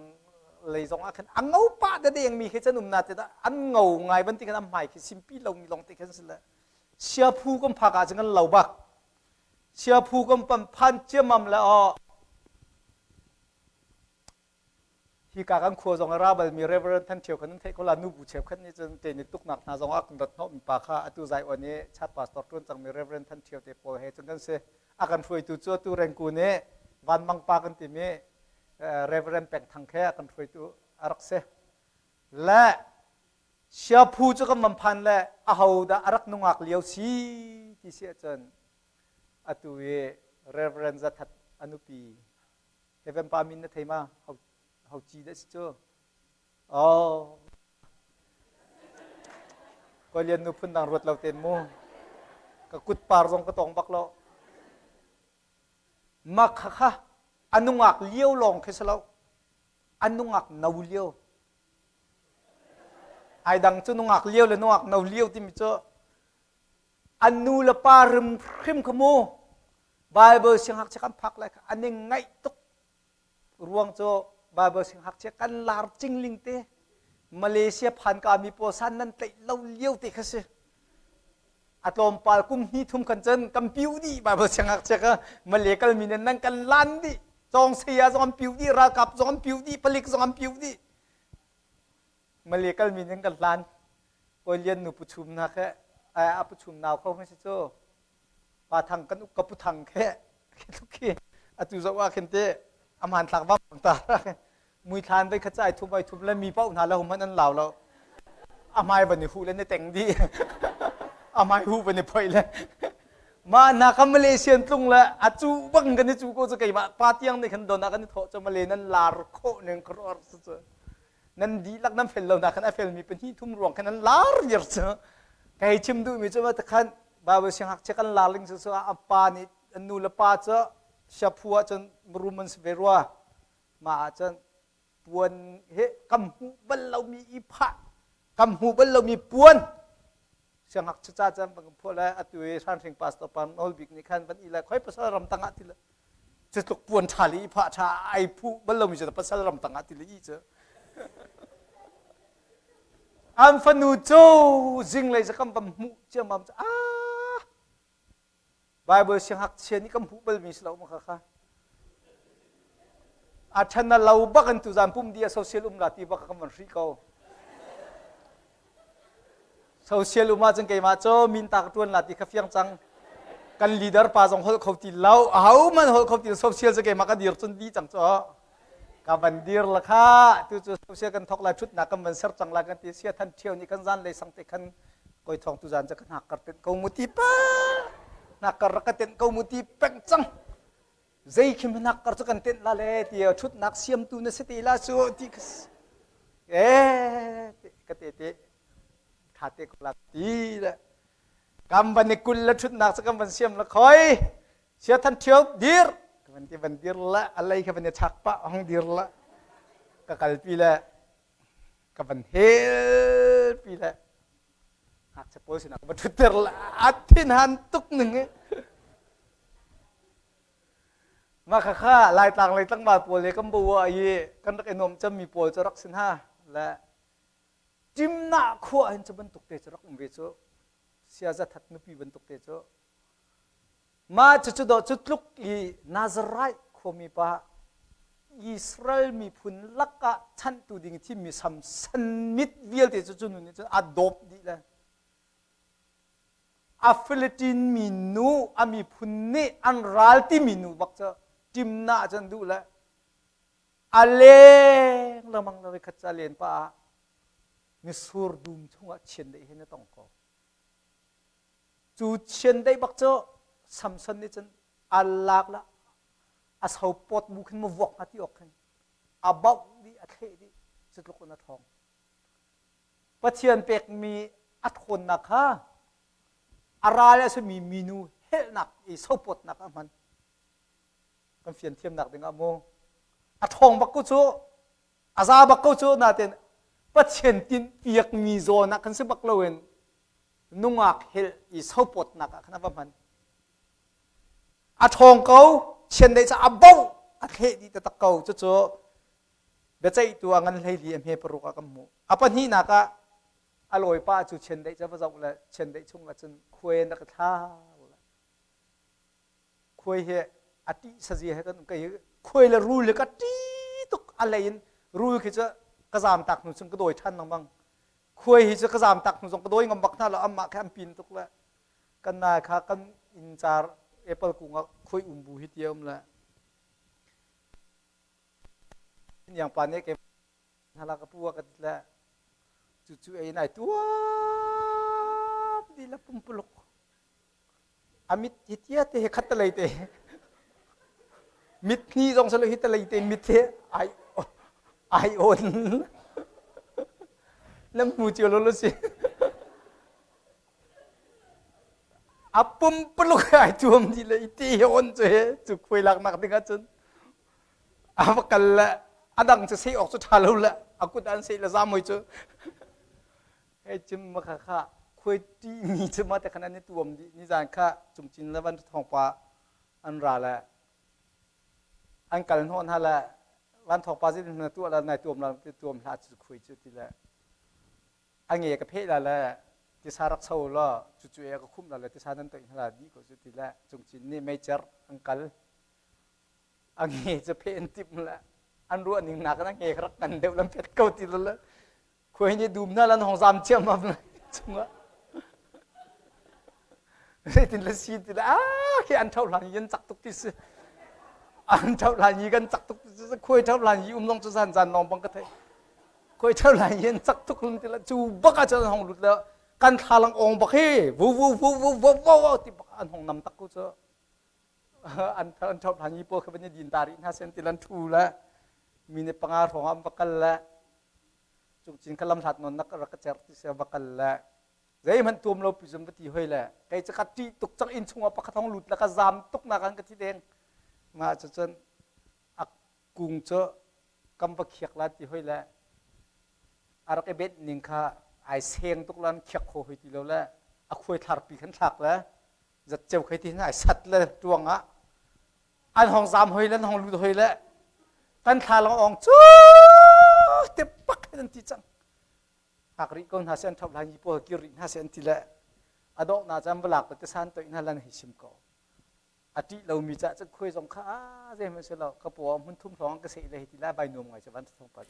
S1: lei zong ah khan a ngo pah da dengmi khi can um na te an ngo ngai banti khan an hmai khi simpi lomi lawng te khan si le siaphu kan phak ah cun kan lo bak siaphu kan pam phan ciamam le aw hi ka kan khua zong a ra balmi Reverend Than Thio khan nan theih ko la nu bu cheu khat nih cun te ni tuknak hna zong ah kan rat hnawh mi pa kha atu zai on i chat pastor tuan cangmi Reverend Than Thio te pawl he cun kan si a kan hruaitu cu atu Rengku nih Vanmang pa kan timi Reverend Peng Thang khe a kan hruaitu a rak si. Le Siaphu cu kan van phan le aho dah a rak nungak lio si ti si ahcun atu i Reverend Zathat a nupi Heaven pa min na thei ma ho ci dah si cu Oh. Kawilian nu phun dang ruat lo ten mu. Ka kut par zong ka tong bak lo. Ma kha kha anungak lio lawng khi si lo. Anungak no lio. Ai dang cu nungak lio le nungak no lio timi cu an nu le pa rim hrim kha mu. Bible siangngakchia kan phak lai kha an i ngaih tuk ruang cu Bible siangngakchia kan lar cingling te Malaysia phanka mi pawl san nan tlaih lo lio te kha si a tlawmpal kum hnih thum khan cun kan piu dih Bible siangngakchia kha Malay kal mi nan kan lan dih cawng saya zong an piu dih ralkap zong an piu dih palik zong an piu dih Malay kal mi nan kan lan Kawi Lian nu pu chum na khe a pu chum nau kho si cu pa thang kan ka pu thang khe khi atu zoh ah khin te a hmanthlak vang ta muithlan vai kha chai thum vai thum le mi pau hna la hum an lau lo a hmai van i hu le ne teng di a hmai hu van i phoi le ma na ka Malaysian tlung le a cu bang kan i cu ko chu keimah pa tiang nih khan don ah kan i thawh chu Malay nan lar khawh ning kror chu nan dihlak nan fel lo na khan a felmi pahnih thum ruang khan nan lar viar cu kei chim duhmi cu khan Bible siangngakchia kan lar ling cu a pa nih an nu le pa cu siaphu ahcun rum an si ve rua mah ahcun puan he kam hmuh bal lomi i phah kam hmuh bal lomi puan siangngakchia ca cun van kan phuah le atu i hranhring pastor pa nawl bik nih khan van i le khoi pasal ram tangah ti le cu tluk puan ṭha le i phah ṭha ai phuh bal lomi cu pasal ram tangah ti le i cu an fanu cu zinglei zakam van hmuh ciammam cu ah Bible siangngakchia nih kan hmuh balmi si lo ma kha kha a ṭhan na lo bak in tuzan pum di a social um la ti bak kan van hrih ko social um ahcun keimah cu min ta ka ṭuan la ti kha fiang cang kan leader pa zong holh kho ti lo ahohmanh holh kho ti lo social cu keimah ka dir cun di cang cu ka van dir la kha tu cu social kan thok lai ṭhutnak kan van ser cang lai kan ti sia than ṭhio nih kan zan lei sang te khan koi thong tu zan cu ka hnak kar tenh ko mu ti pa hnak kar rak ka tenh ko mu ti peng cang. Zei khi hmanak kar cu kan tenh la le ti ṭhutnak siamtu na si te la cu ti eh ka te te tha te ko la ti le kam van i kul le ṭhutnak cu kan van siam la khoi sia than ṭhio dir ka van ti van dir la a lei kha van i chak pah hong dir la ka kalpi le ka van hel pi le ngakchia pawl sinah ka va ṭhutter la a thin han tuk ning i Mah khakha Laitlang lei tlangval pawl le kan bo ah i kan rak i nuam cemmi pawl cu rak si hna le Timnah khua hin cu bantuk te cu rak um ve cu siaza that nupi bantuk te cu mah cucu dawh cu tluk i Nazarite khuami pa Israel miphun lakah chanhtu ding i thimmi Samson mit vialte cu cu nu nih cun a dawp dih le A Philippine mi nu a miphun nih an ral timi nu bak cu Timnah ah cun duh le a leng lengmang le voikhat cu a len pah ah mitsur dum chungah chiandeih he na tong ko. Cu chiandeih bak cu Samson nih cun a lak le a sopawt bu khin ma vuak hnga ti awk khin a bauh dih a thleh dih cu tluk in a ṭhawng. Pathian pekmi a ṭhawnnak kha a ral a simi minu helhnak i sopawtnak ah hman. Kan fian thiamnak dingah mu. A ṭhawng bak ko cu, a za bak ko cu, nain Pathian tinhpiakmi zawn ah kan si bak loin nungak helh i sopawtnak ah khan a va hman. A ṭhawng ko, chiandeih cu a boh, a thleh dih taktak ko. Cucu biaceihtu a ngan 14 a hme paruk ah kan hmuh. A pahnihnak ah a lawipa cu chiandeih cu va zoh le chiandeih chung ah cun khuai an rak i thla. Khuai hi a ṭih sazia he kan kei khuai le rul hi ka ṭih tuk a lei in rul khi cu ka zaam tak hnu cun ka dawi ṭhan lengmang. Khuai hi cu ka zaam tak hnu zong ka dawi ngam bak hna lo amah khi an pin tuk le kan nai kha kan inn car apple kung ah khuai um bu hi ti a um le Niangpa nih kei hala ka pu a ka ti le cu cu ei nai tuam di la pumpuluk a mit hi tia te he khat talei te mit hni zong salo hi talei te mit he ai ai on nam hmu cio lo lo si A pumpuluk ai tuam dih le i ti he on cu he cu khuai laknak ding ahcun a va kal le a dang cu seh awk cu ṭha lo le a kut an seh le zam hoi cu hei cim ma kha kha khuai ṭihmi cu ma te khan an i tuam dih nizan kha cungcin le van thawngpa an ra le an kal hnawh hna le van thawngpa zeitin na tuah la nai tuam la tuam hlah cu khuai cu ti le A nge ka pheh la le tisa rak cho law cucu e ka khumh la le tisa nan toih hna la dih ko cu ti le cungcin nih meicer an kal a nge cu pheh an timh le an ruah ning nak in a nge rak ngan deuh lam phet ko ti le khuai nih dum na lan hong zam chiam am chungah zeitin le si ti le ah khi an tho hlan yin cak tuk ti si an tho hlan yi kan cak tuk ti si khuai tho hlan yi um long cu zan zan long bang ka thei koi ṭheo lai hin cak tuk lun ti la cu bak ah cun an hong lut le kan thlalang ong bak hi vu vu vu vu vu vu vu ti bak an hong nam tak ko cu an an ṭhop hlan yi pawl kha van i din ta rih hna sen ti lan ṭhu le mi nih panga hrawng an va kal le cungcin kha lam hlat nawn nak rak ka cer ti se va kal le zeihmanh tuam lo pi zum va ti hoi le kei cu ka ṭih tuk cang inn chungah pakhat hong lut le ka zaam tuk nak an ka thi deng mah cu cun a kung cu kam va khiak la ti hoi le a rak i benh ning kha ai seng tuk lan khiak kho hoi ti lo le a khuai thlarpi khan thlak le zatceu khei ti ai sat le tuang ah an hong zam hoi le an hong lut hoi le kan thla lang ong cu te pak an ti cang hak rih ko hna se an thop lan yi pawl kir rih hna se an ti le a dawh na cam balak te san toi hna lan hi sim ko A ṭih lomi cah cun khuai zong kha a zeihmanh si lo ka paw ah hmun thum hrawng ka seh le hi ti lai vai nuam ngai cu van thawng pa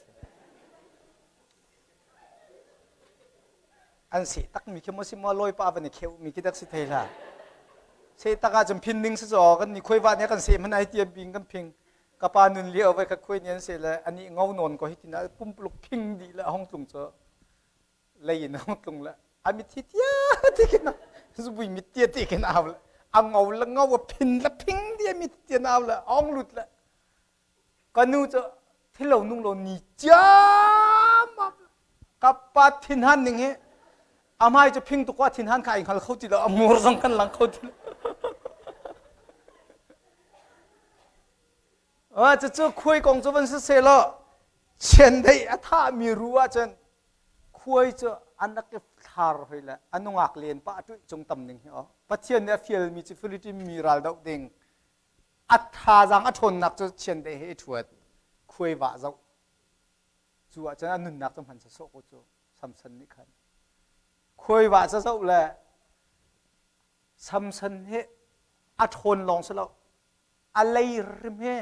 S1: an seh takmi khi maw si maw lawi pa van i kheuh mi khi dak si thei hlah seh tak ah cun phin ding si caw kan ni khuai va nih kan seh hmanh ai tiam bing kan phing ka pa nun lio vai kha khuai ni an seh le ani ngau nawn ko hi tin ah pumpuluk phing dih le hong tlung cu lei in hong tlung le a mit hi tia ti khin zubui mit tia ti khin au le. A ngo le ngo a phin le phing dia mi tia nau le ong lut le ka nu cu thilo nung lo ni ciam ka pa thinhan ning hi a hmai cu phing tuk wa thinhan kha ai hngal kho ti lo a mur zong kan lang kho ti lo. Cucu khuai kong cu van si seh law chiandeih a thahmi ru ahcun khuai cu an rak i thlar hoi le a nungak len pah ṭuih cung tam ning hi aw. Pathian nih a fialmi cu Philippine mi ral doh ding a thazaang a ṭhawnnak cu chiandeih he i ṭhuat khuai vah zoh cu ahcun a nunnak cu hman sawsawh ko cu Samson nih khan khuai vah ca zoh le Samson hi a ṭhawn lawng si lo a lei rim he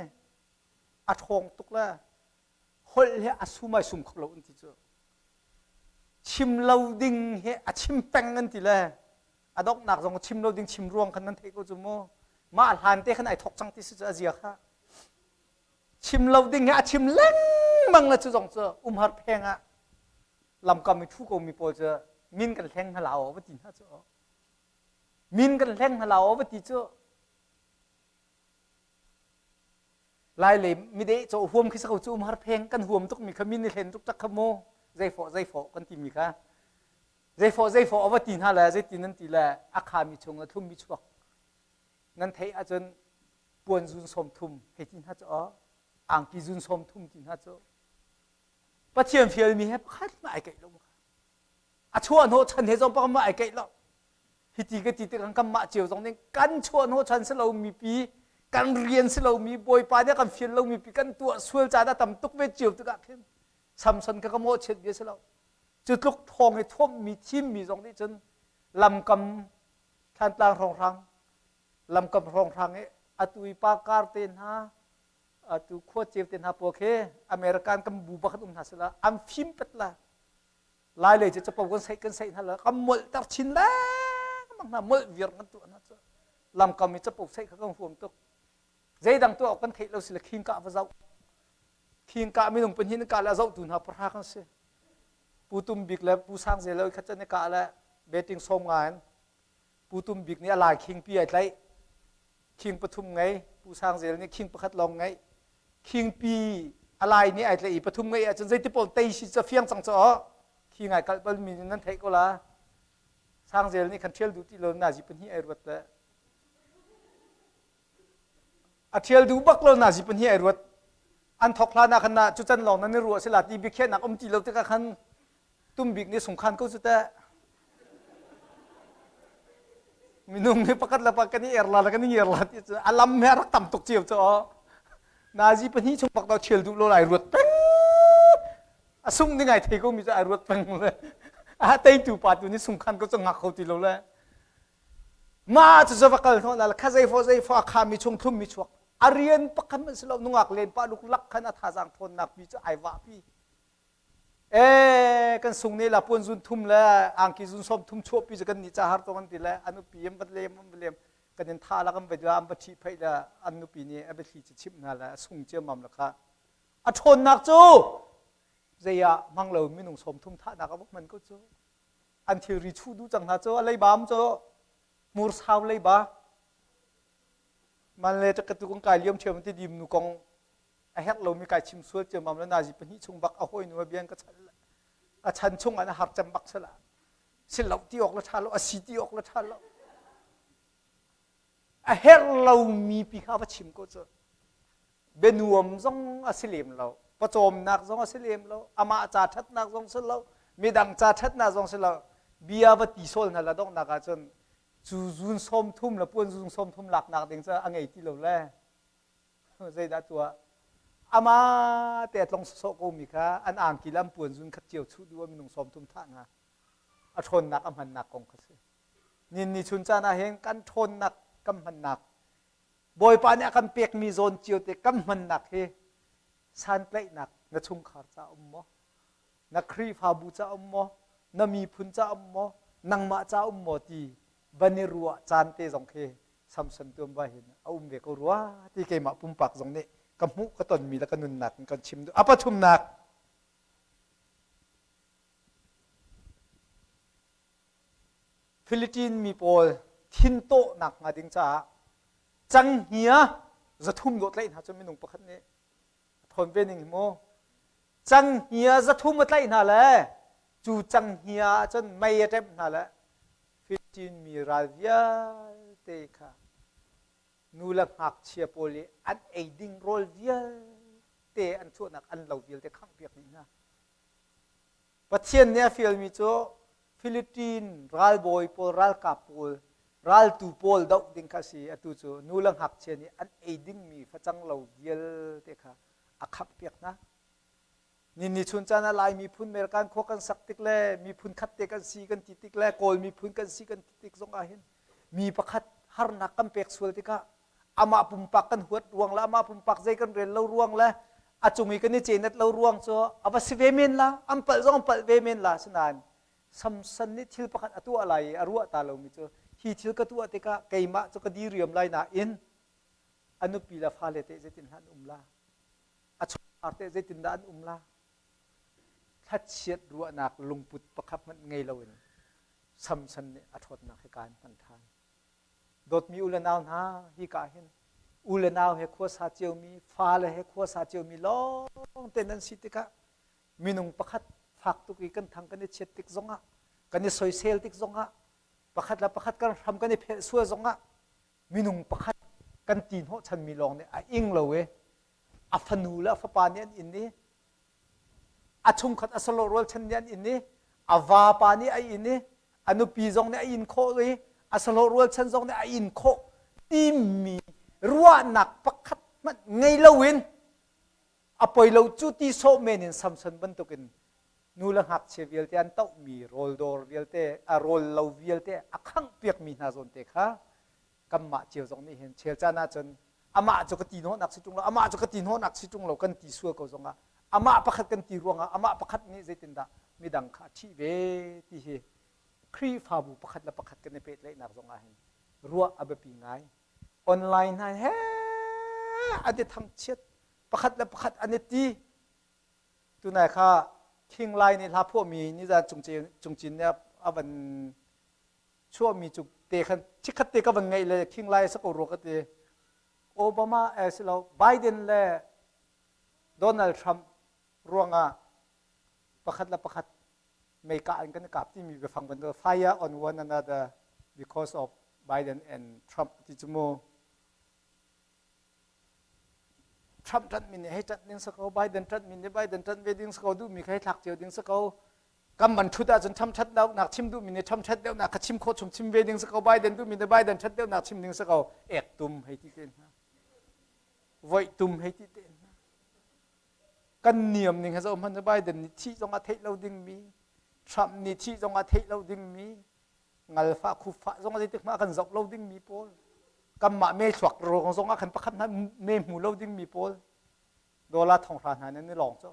S1: a ṭhawng tuk le holh he a sum ai sum kho lo an ti cu. Chim lo ding he a chim peng an ti le a donghnak zong chim lo ding chim ruang khan nan theih ko cu mu. Mah hlan te khan ai thok cang ti si cu a zia kha. Chim lo ding he a chim lengmang le cu zong cu umhar pheng ah lamkam i ṭhu ko mi pawl cu min kan hleng hna la aw va ti hna cu. Min kan hleng hna la aw va ti cu. Lai le mideh caw huam khi sa ko cu umhar pheng kan huam tuk mi kha min i hlen tuk tak kha mu zeifawh zeifawh kan ti mi kha zeifawh zeifawh a va ti hna le zeiti nan ti le a kha mi chung a thlum mi chuak nan theih ahcun puan zun 30 hei ti hna cu angki zun 30 ti hna cu Pathian fial mi he pakhat ma ai keih lo a chuah hnawh chan he zong pakhat ma ai keih lo. Hiti ka ti tikah kan mah cio zong nih kan chuah hnawh chan si lo mi pi kan rian si lo mi Bawipa nih kan fial lo mi pi kan tuah sual caan a tam tuk ve cio tikah khin Samson ka ka mawhchiat bia si lo. Cu tluk thawng i thuammi thimmi zong nih cun lamkam Thlantlang hrawnghrang lamkam hrawnghrang i atu i pa kar te hna atu khua ceu te hna pawl khi American kan bu bakhat um hna sila an fim pet la. Lai lei cu capo kan saih kan saih hna la kan molhter chin lengmang hna molh viar kan tuah hna cu lamkam i capo saih kha kan huam tuk. Zeidang tuah awk kan theih lo si le khingkah va zoh khingkah minung pahnih kah le zohtu hna pahra kan si. Pu Tum Bik le Pu Sang Zel khat can i kah le betting som nga in Pu Tum Bik nih a lai khing pi ai tlaih khing pathum ngei Pu Sang Zel nih khing pakhat lawng ngeih khing pi a lai nih ai tlaih i pathum ngeih ahcun zeiti paoh tei si ca fiang cang caw khing ai kalh bal mi nan theih ko la. Sang Zel nih khan ṭhial duh ti lo nazi pahnih ai ruat le a ṭhial duh bak lo nazi pahnih ai ruat. An thok hlan ah khan na cu can lawng nan i ruah sila ti biakhiahnak um ti lo tikah khan Tumbik nih sungkhan ko cu teh. Minung nih pakhat le pakhat kan i er la le kan i ngiar la ti cu a lam he a rak tam tuk cio cu nazi pahnih chung bak to ṭhial duh lo lai ruat peng. A sung ding ai thei ko mi cu ai ruat peng le a teitu pa tu nih sungkhan ko cu ngak kho ti lo le mah cu va kal hnawh na kha zeifo zeifo a kha mi chung thlum mi chuak a rian pakhat hmanh si lo nungak len pa luk lak khan a thazaang thawnnak pi cu ai vah pi. E kan sung ne la puan zun thum le angki zun som thum chuah pi cu kan ni cha har to kan ti le an upi an va lem an va lem kan in tha la kan va an va ṭhi phei le an nupi nih a biathli cu chimh hna le a sung ciammam le kha a ṭhawnnak cu zei ah hmang lo minung 30 thahnak a vok man ko cu an thilri chuh duh cang hna cu a leibam cu hmursau leiba man le ka tu kan kai liam ṭhiam ti dim nu kong a herh lomi kai chim sual ciammam le nazi pahnih chung bak a hawi nu a bian ka chan a chan chung an har cem bak sala si lo ti awk le ṭha lo a si ti awk le ṭha lo a herh lomi pi kha va chim ko cu bianuam zong a si lem lo pawcawmnak zong a si lem lo amah ca ṭhatnak zong si lo midang ca ṭhatnak zong si lo bia va ti sawl hna la donghnak ahcun cu zun 30 le puan zun 30 laknak ding cu a ngei ti lo le zeidah tuah ama te a tlong sawsawh ko mi kha an angki le an puan zun khat cio chuh duh ah minung 30 thah hna a ṭhawnnak a hmannak kong kha si. Nin ni chun caan ah hin kan ṭhawnnak kan hmannak Bawipa nih a kan pekmi zawn cio te kan hmannak hi santlaihnak na chungkhar ca um maw na Khrihfabu ca um maw na miphun ca um maw nangmah ca um maw ti van i ruah caan te zong khi Samson tuanbia hin a um ve ko rua ti keimah pumpak zong nih ka hmuh ka tonmi le ka nunnak in kan chim duh. A pathumnak Philippine mi pawl thin tawhnak hnga ding caah canghngia 300 dawh tlaih hna cu minung pakhat nih a thawn ve ning hi mu. Canghngia 300 a tlaih hna le cu canghngia ah cun mei a ṭemh hna le Filistin mi ral vialte kha nu le ngakchia pawl i an ei ding rawl vialte an chuahnak an lo vialte khanghpiak dih hna. Pathian nih a fialmi cu Philippine ralbawi pawl, ralkap pawl, raltu pawl doh ding kha a si. Atu cu nu le ngakchia nih an ei dingmi facang lo vialte kha a khamhpiak hna. Ni chun caan ah Lai miphun American khua kan sak tik le miphun khat te kan si kan ti tik le Kawl miphun kan si kan ti tik zong ah hin mi pakhat harnak kan pek sual tikah amah pumpak kan huat ruang le amah pumpak zei kan rel lo ruang le a cung i kan i cenet lo ruang cu a va si ve men la an palh zong an palh ve men la sinain Samson nih thil pakhat a tuah lai i a ruah ta lomi cu hi thil ka tuah tikah keimah cu ka diriam lai nain a nupi le fale teh zeitin hlah an um la a chungkhar teh zeitindah an um la thlachiat ruahnak lungput pakhat hmanh ngei loin Samson nih a ṭhawtnak hi kaan hman ṭhan. Dawtmi u le nau hna, hi ka hin u le nau he khuasa ciomi, fale he khuasa ciomi lawng te nan si tikah minung pakhat fak tuk i kan thang kan i chiat tik zongah kan i soisel tik zongah pakhat le pakhat kan hram kan i phelh sual zongah minung pakhat kan ti hnawhchanmi lawng nih a ing lo i a fanu le a fapa nih an inn i a chungkhat a salo rualchan nih an inn i a vapa nih a inn i a nupi zong nih a inn khawh i a salo rualchan zong nih a inn khawh timi ruahnak pakhat hmanh ngei loin a poi lo cu ti sawh men in Samson bantukin nu le ngakchia vialte an tohmi rawldawr vialte a rawl lo vialte a khanghpiakmi hna zawn te kha kanmah cio zong nih hin chel caan ahcun amah cu ka ti hnawhnak si ṭung lo amah cu ka ti hnawhnak si ṭung lo kan ti sual ko zongah amah pakhat kan ti ruangah amah pakhat nih zeitindah midang kha a ṭhih ve ti hi Khrihfabu pakhat le pakhat kan i pehtlaihnak zongah hin ruah a biapi ngai online hna he an i thangchiat pakhat le pakhat an i ti tunai kha King Lai nih hla phuahmi nizan cungcin nih a van chuahmi cu te khan chikkhat te ka van ngaih le King Lai sa ko rua ka ti Obama eh si lo Biden le Donald Trump ruangah pakhat le pakhat mei kah in kan i kap timi biafang bantuk fire on one another because of Biden and Trump ti cu mu Trump ṭanhmi nih hei ṭanh ding si ko Biden ṭanhmi nih Biden ṭanh ve ding si ko duhmi kha hei thlak cio ding si ko kam van ṭhut ahcun Trump ṭhat deuhnak chim duhmi nih Trump ṭhat deuhnak kha chim khawh chung chim ve ding si ko Biden duhmi nih Biden ṭhat deuhnak chim ding si ko ek tum hei ti te hna voih tum hei ti te hna kan niam ning he zoh hmanh Biden nih thih zong ah theih lo dingmi Trump nih thih zong ah theih lo dingmi ngalfah khufah zong zeitik hmah kan zoh lo dingmi pawl kanmah me thluak ruang zong ah khan pakhat hmanh me hmu lo dingmi pawl dollar 500 hna nan i lawng cu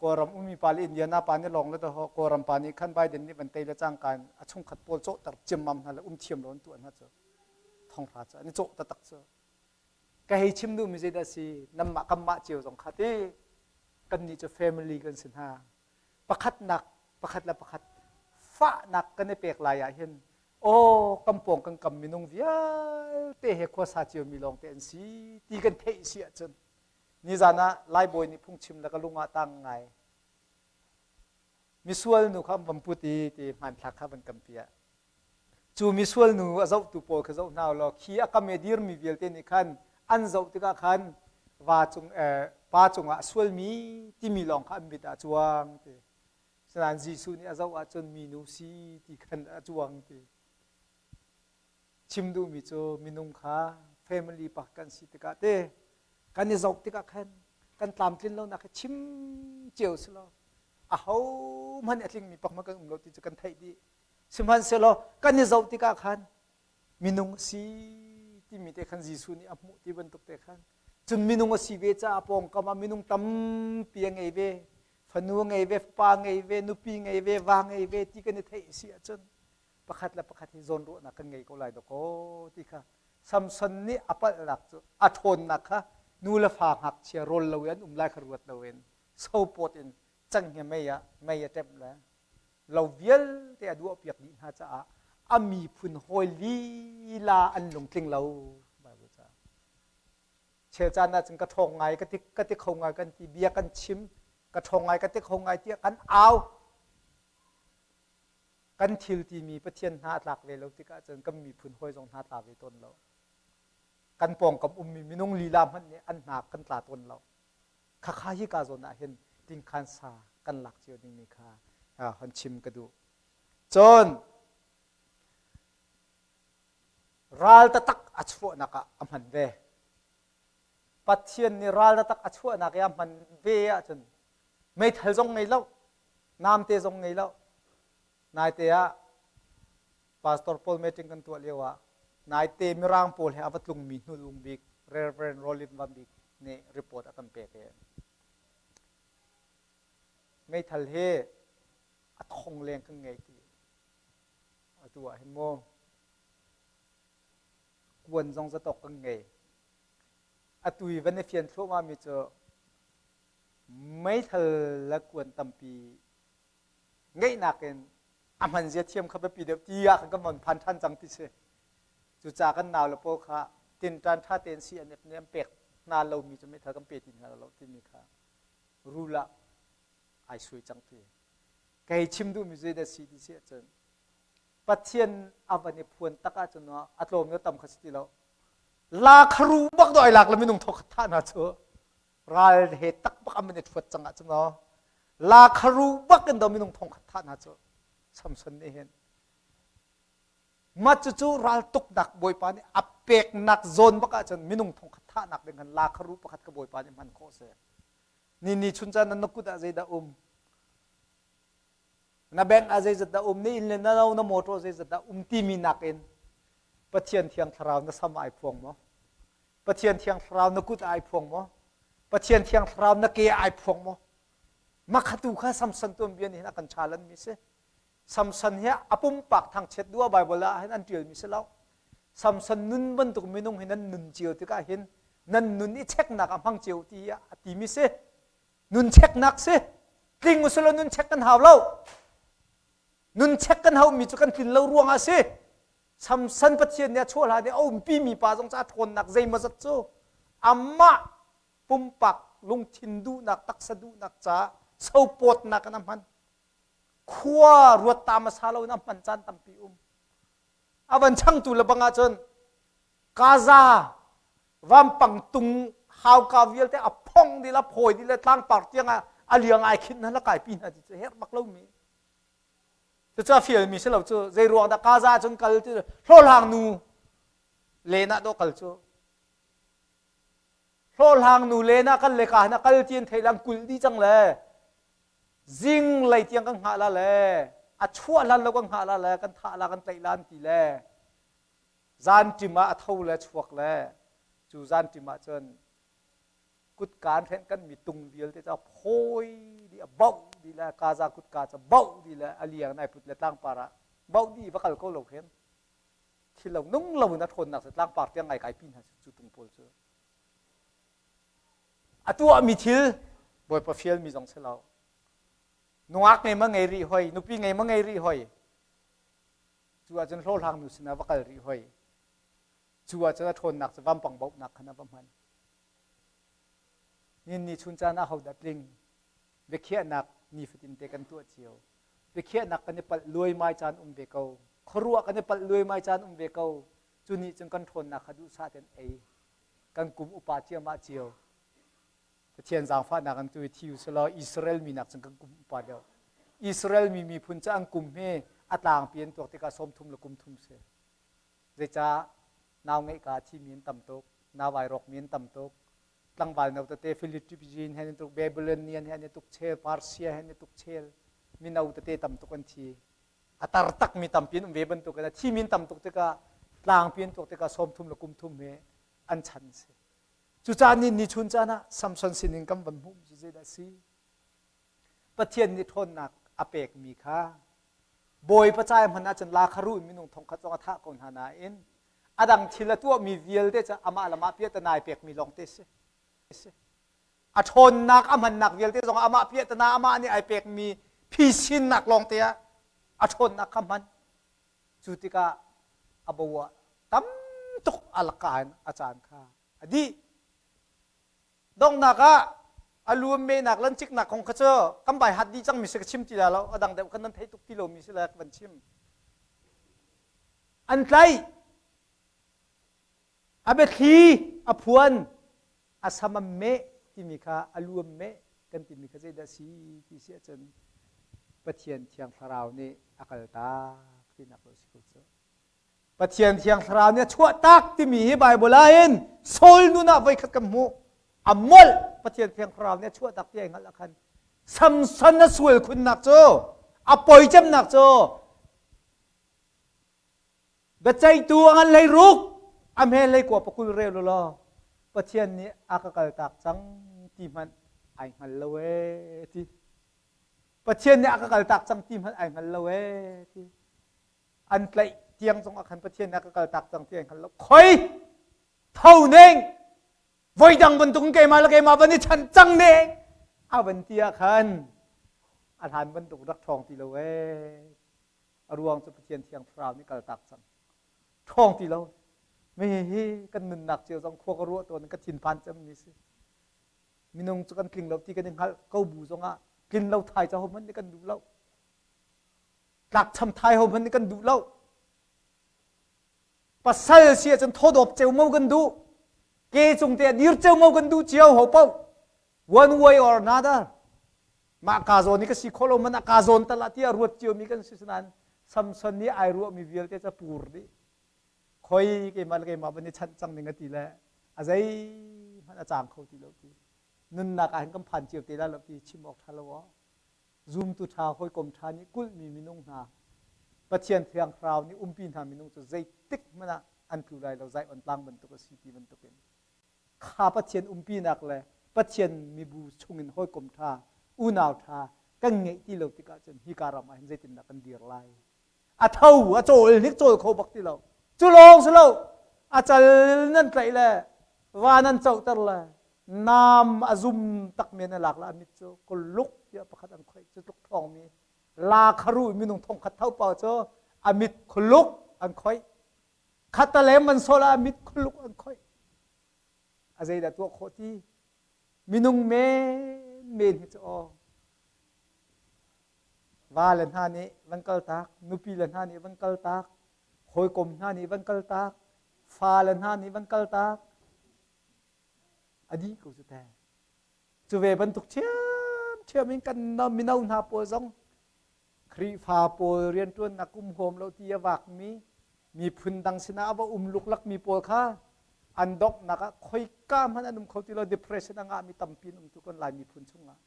S1: Kawlram ummi pa le Indiana pa nih lawng le to Kawlram pa nih khan Biden nih van tei le cangka in a chungkhat pawl cawhter ciammam hna le um thiam lo an tuah hna cu 500 cu an i cawh taktak cu ka hei chim duhmi zeidah si nanmah kanmah cio zong kha ti kannih cu family kan si hna pakhatnak pakhat le pakhat fahnak kan i pek lai ah hin aw kan pawng kan kam minung vialte he khuasa ciomi lawngte an si ti kan theih si ahcun nizan ah laibawi nih phungchim le ka lung ah tang ngai misual nu kha an van put i ti hmanthlak kha van kan piah Cu misual nu a zohtu pawl kha zoh hna u law khi a kam i dirmi vialte nih khan an zoh tikah khan va cung eh, pa cungah a sualmi timi lawng kha an mit ah a cuang ti. Sinain Jesuh nih a zoh ahcun minu si ti khan a cuang ti. Chim duhmi cu minung kha family pak kan si tikah te kan i zoh tikah khan kan tlamtlin lonak hi chim cio si lo aho hmanh a tlingmi pak hmanh kan um lo ti cu kan theih dih. Sihmanhsehlaw kan i zoh tikah khan minung a si timi te khan Jesuh nih a hmuh ti bantuk te khan cun minung a si ve caah pawngkam ah minung tampi a ngei ve fanu a ngei ve fapa ngei ve nupi ngei ve va ngei ve ti kan i theih si ahcun pakhat le pakhat hi zawnruahnak kan ngei ko lai dawkaw ti kha Samson nih a palhnak cu a ṭhawnnak kha nu le fa ngakchia rawl lo in an um lai kha ruat loin sopawt in canghngia mei ah mei a ṭemh le lo vialte a duahpiak dih hna caah A miphun hawi lila an lungtling lo. Bible ca. Chel caan ah cun ka ṭhawng ngai ka ti ka ti kho ngai kan ti bia kan chim ka ṭhawng ngai ka ti kho ngai tiah kan au. Kan thil timi Pathian hna a tlak ve lo tikah cun kan miphun hawi zong hna tla ve tawn lo. Kan pawngkam ummi minung lila hmanh nih an hna kan tla tawn lo. Khakha hi ka zawn ah hin tingkhan sa kan lak cio dingmi kha hon chim ka duh. Cun ral taktak a chuahnak ah a hman ve. Pathian nih ral taktak a chuahnak i a hman ve ahcun meithal zong ngei lo, namte zong ngei lo. Naite ah pastor pawl meeting kan tuah lio ah naite Mirang pawl he a va tlungmi hnulung bik Reverend Rollin Van Bik nih report a kan pek i meithal hi a thong leng kan ngei ti atu ah hin mu kuan zong zatawk kan ngei atu i van i fian thluahmah mi cu meithal le kuan tampi ngeihnak in a hman zia thiam kha biapi deuh ti ah kan von phan ṭhan cang ti si. Cucaah kan nau le pawl kha tinṭan ṭha tein CNF nih an pek hna lomi cu meithal kan pe ti hna lo timi kha rule ah ai suai cang ti. Kei chim duhmi zeidah si ti si ahcun Pathian a van i phuan tak ahcun a tlawm le tam kha si ti lo. La kharu bak do ai lak le minung thok thah hna cu ral he tak bak an i ṭhuat cang ahcun maw la kharu bak in do minung thong khat thah hna cu Samson nih hin mah cucu ral tuknak bawipa nih a peknak zawn bak ahcun minung thong khat thahnak ding khan la kharu pakhat ka bawipa nih hman khawh si ni ni chun caan na kut ah zeidah um Na bank ah zeizat dah um, na inn le na lo, na motor zeizat dah um timi nakin Pathian Thiang Thlarau na sam ai phuang maw? Pathian Thiang Thlarau na kut ai phuang maw? Pathian Thiang Thlarau na ke ai phuang maw? Makhatu kha Samson tuanbia nih hin a kan challenge mi si. Samson hi a pumpak thangchiat duh ah Bible ah hin an ṭialmi si lo. Samson nun bantuk minung hi nan nun cio tikah hin nan nun i cheknak a hmang cio ti a timi si. Nun cheknak si. Tling usulaw nun chek kan hau lo. Nun chek kan haumi cu kan tlin lo ruangah si. Samson Pathian nih a chuah hlan i a umpi mi pa zong cu a ṭhawnnak zeimawzat cu amah pumpak lungthin duhnak taksa duhnak caah sopawtnak in a hman. Khua ruat ta hmasa lo in a hman caan tampi um. A van changtu le bang ahcun Gaza vampang tung hauka vialte a phong dih la phawi dih le tlangpar tiang ah a liang ai khinh hna la kaipi hna ti cu herh bak lomi cucu a fialmi si lo cu zei ruang dah Gaza cun kal ti hlawhhlang nu len ah dawh kal cu hlawhhlang nu len ah kal le ka hna kal ti an theih lang kulh dih cang le zing lei tiang kan hngah la le a chuah hlan lo kan hngah la le kan thah la kan tlaih la an ti le Zanṭim ah a tho le chuak le cu zanṭim ah cun kutka an hrenh kan mi tung vialte cu a phawi dih a bauh dih le Gaza kutka cu bauh dih le a liang in ai put le tlangpar ah bauh dih va kal ko lo khin thil lo nung lo in a ṭhawnnak cu tlangpar tiang ai kai pi hna cu tung pawl cu a tuahmi thil Bawipa fialmi zong si lo nungak ngei ma ngei rih hoi nupi ngei ma ngei rih hoi Cu ahcun hlawhhlang nu sinah va kal rih hoi. Cu ahcun a ṭhawnnak cu vampang bauhnak khan a va hman. Nin ni chun caan ah hodah tling? Biakhiahnak nifatin te kan tuah cio. Biakhiahnak kan i palh luaimai caan um ve ko. Khuaruah kan i palh luaimai caan um ve ko. Cu nih cun kan ṭhawnnak kha duhsah tein ei. Kan kum upa ciahmah cio. Pathian zaangfahnak in tu hi thi usulaw Israel mi nak cun kan kum upa deuh. Israel mi miphun cu an kum hi a tlangpi an tuak tikah 30 le kum thum si. Zeicah nau ngeih ka thimi an tam tuk, nau ai rawkmi an tam tuk. Tlangval no tete Philippine he an tuk, Babylonian he an i tuk chel, Persia he an i tuk chel. Mino tete tam tuk an thi. A tar takmi tampi an um ve bantuk in a thimi an tam tuk tikah tlangpi an tuak tikah 30 le kum thum hi an chan si. Cucaah ni ni chun caan ah Samson sinin kan van hmuhmi cu zeidah a si? Pathian nih ṭhawnnak a pekmi kha Bawipa ca hmanh ahcun lakharu in minung thongkhat zong a thah ko hna nain a dang thil a tuahmi vialte cu amah le amah piahtana ai pekmi lawngte si. A ṭhawnnak a hmannak vialte zong amah piahtana amah nih ai pekmi phisinnak lawngte ah a ṭhawnnak kha hman. Cu tikah a bo ah tam tuk a laka in a caan kha a dih. Donghnak ah a lu mehnak lan ciknak kong kha cu kan bai hat dih cangmi si ka chim ti la lo a dang deuh kan nan theih tuk ti lomi si le ka van chim. An tlaih a biathli a phuan a sam a meh timi kha a lu a meh kan timi kha zeidah si ti si ahcun Pathian Thiang Thlarau nih a kaltak tinak lo si ko cu. Pathian Thiang Thlarau nih a chuahtak timi hi Baibal ah hin Saul nun ah voikhat kan hmuh. A molh Pathian Thiang Thlarau nih a chuahtak ti ai hngalh ah khan Samson a sual khunnak cu a poi cemnak cu biaceihtu a ngan hlei ruk a hme hlei kua pakul rel u law Pathian nih a ka kaltak cang ti hmanh ai hngal lo ee ti. Pathian nih a ka kaltak cang ti hmanh ai hngal lo ee ti. An tlaih tiang zong ah khan Pathian nih a ka kaltak cang ti ai hngal lo. Khoi tho ning voidang bantuk in keimah le keimah van i chan cang ning a van ti ah khan a hlan bantuk rak ṭhawng ti lo ee. A ruang cu Pathian Thiang Thlarau nih kaltak cang. Ṭhawng ti lo. Mi hi kan nunnak cio zong khua ka ruah tawn ka thinphan cemmi si. Minung cu kan tling lo ti kan i hngalh ko bu zongah tlin lo thai ca hmanh nih kan duh lo. Tlakcham thai ho hmanh nih kan duh lo. Pasal si ahcun thawdawp ceomo kan duh. Ke cung te ah dir ceomo kan duh cio ho paoh. One way or another. Mah ka zawn i ka si khawh lo man ah ka zawn tal ah tiah ruat ciomi kan si nain Samson nih ai ruahmi vialte ca pur dih. Khoi keimah le keimah van i chanh cang ning a ti le a zeihmanh a cang kho ti lo ti. Nunnak ah hin kan phan cio te la lo ti chim awk ṭha lo aw. Zumtu ṭha hawikom ṭha nih kulhmi minung hna Pathian Thiang Thlarau nih umpi hna minung cu zeitik hmanh ah an tlu lai lo Zion tlang bantuk a si ti bantukin kha Pathian umpinak le Pathian mibu chungin hawikom ṭha unau ṭha kan ngeih ti lo tikah cun hika ram ah hin zeitindah kan dir lai a tho a cawl hnik cawl kho bak ti lo cu lawng si lo a cal nan tlaih le va nan cohter le nam a zum tak men a lak la a mit cu kuluk tiah pakhat an khoih cu tluk thawngmi la kharu minung thong khat tho pau cu a mit khuluk an khoih khatalem an sol a mit khuluk an khoih a zeidah tuah khawh ti minung men men hi cu aw Vale hna nih van kaltak, nupile hna nih van kaltak, hawikom hna nih van kaltak, fale hna nih van kaltak. A dih ko cu te. Cu ve bantuk ṭhiamṭhiam in kan mino hna pawl zong Khrihfa pawl rianṭuannak um huam lo ti a vakmi miphun dang sinah a va um luklakmi pawl kha an donghnak ah khoika hmanh an um kho ti lo depression a ngahmi tampi an um tu kan Lai miphun chungah.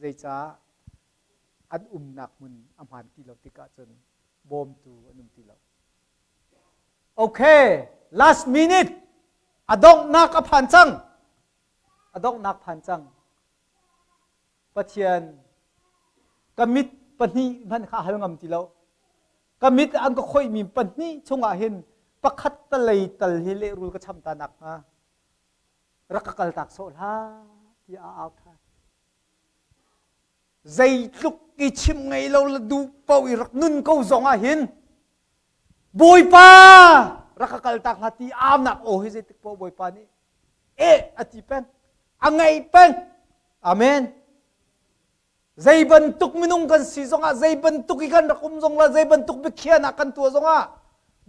S1: Zeicah an umnak hmun a hmaan ti lo tikah cun bawmtu an um ti lo. Okay, last minute a donghnak a phan cang. A donghnak phan cang. Pathian ka mit pahnih hmanh kha hal ngam ti lo. Ka mit an ka khoihmi pahnih chungah hin pakhat talei tal hi lehrul ka cham ta nak hnga rak ka kaltak sawh hlah tiah a au ṭhan. Zeitluk i chimh ngei lo le duh paoh i rak nun ko zong ah hin Bawipa rak ka kaltak hlah ti aunak aw hi zeitik paoh Bawipa nih eh a ti peng a ngaih peng amen zei bantuk minung kan si zongah zei bantuk i kan rak um zong la zei bantuk biakhiahnak kan tuah zongah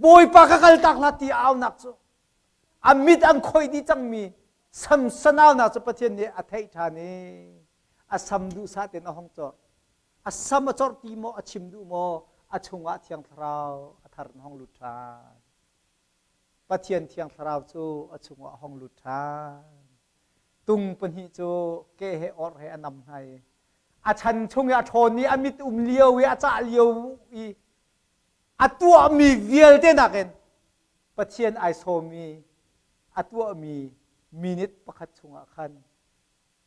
S1: Bawipa ka kaltak hlah ti aunak cu a mit an khoih dih cangmi Samson aunak cu Pathian nih a theih ṭhan i a sam duhsah tein a hong corh. A sam a corh ti maw a chim duh maw a chungah Thiang Thlarau a thar in hong lut ṭhan. Pathian Thiang Thlarau cu a chungah a hong lut ṭhan. Tung pahnih cu ke he orh he a nam hna i a chan chung i a ṭhawn i a mit um lio i a cah lio i a tuahmi vialte nakin Pathian ai sawmmi a tuahmi minute pakhat chungah khan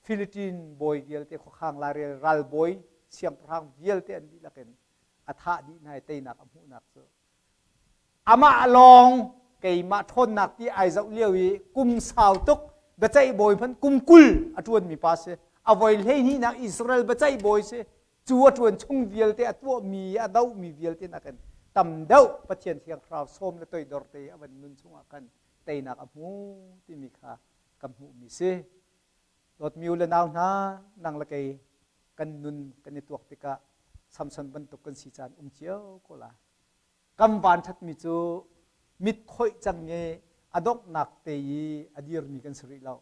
S1: Philippine bawi vialte khuakhang lairel ralbawi siangpahrang vialte an dihlak in a thah dih hna i teinak a hmuhnak cu amah lawng keimah ṭhawnnak ti ai zoh lio i kum sau tuk biaceih bawi hmanh kum 20 a ṭuanmi pa si a voi hleihnihnak Israel biaceih bawi si cu a ṭuan chung vialte a tuahmi a dohmi vialte nakin tam deuh Pathian Thiang Thlarau sawm le toidor te a van nun chungah khan teinak a hmu timi kha kan hmuhmi si. Dawtmi u le nau hna, nang le kei kan nun kan i tuak tikah Samson bantuk kan si caan um cio ko lai. Kan van ṭhatmi cu mit khoih cang i a donghnak te i a dirmi kan si rih lo.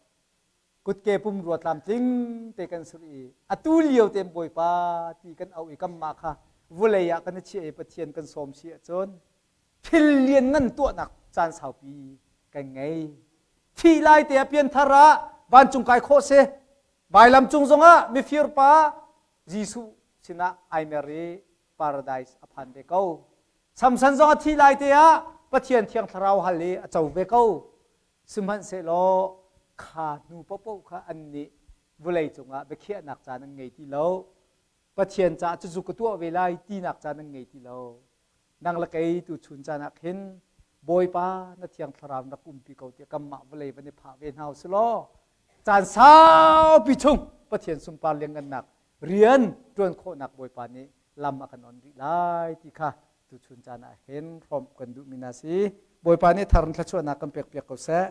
S1: Kutke pumrua tlamtling te kan si rih i atu lio tein Bawipa ti kan auh i kanmah kha vulei ah kan i chiah i Pathian kan sawm si ahcun thil lianngan tuahnak caan saupi kan ngei. Thih lai te ah pianthar ah vancung kai khawh si. Vailam cung zongah mifir pa Jesuh sinah ai mer i paradise a phan ve ko. Samson zong a thih lai te ah Pathian Thiang Thlarau hal i a co ve ko. Sihmanhsehlaw kha hnu paohpaoh kha an nih vawlei cungah biakhiahnak caan an ngei ti lo. Pathian caah cucu ka tuah ve lai tinak caan an ngei ti lo. Nang le kei tu chun caan ah khin Bawipa na Thiang Thlarau na umpi ko tiah kanmah vawlei van i phah ve hna usih law caan saupi chung Pathian sunpar lianngannak rian ṭuan khawhnak Bawipa nih lam a kan on rih lai ti kha tuchun caan ah hin hrawmh kan duhmi hna si. Bawipa nih thar in thluachuahnak kan pekpiak ko seh.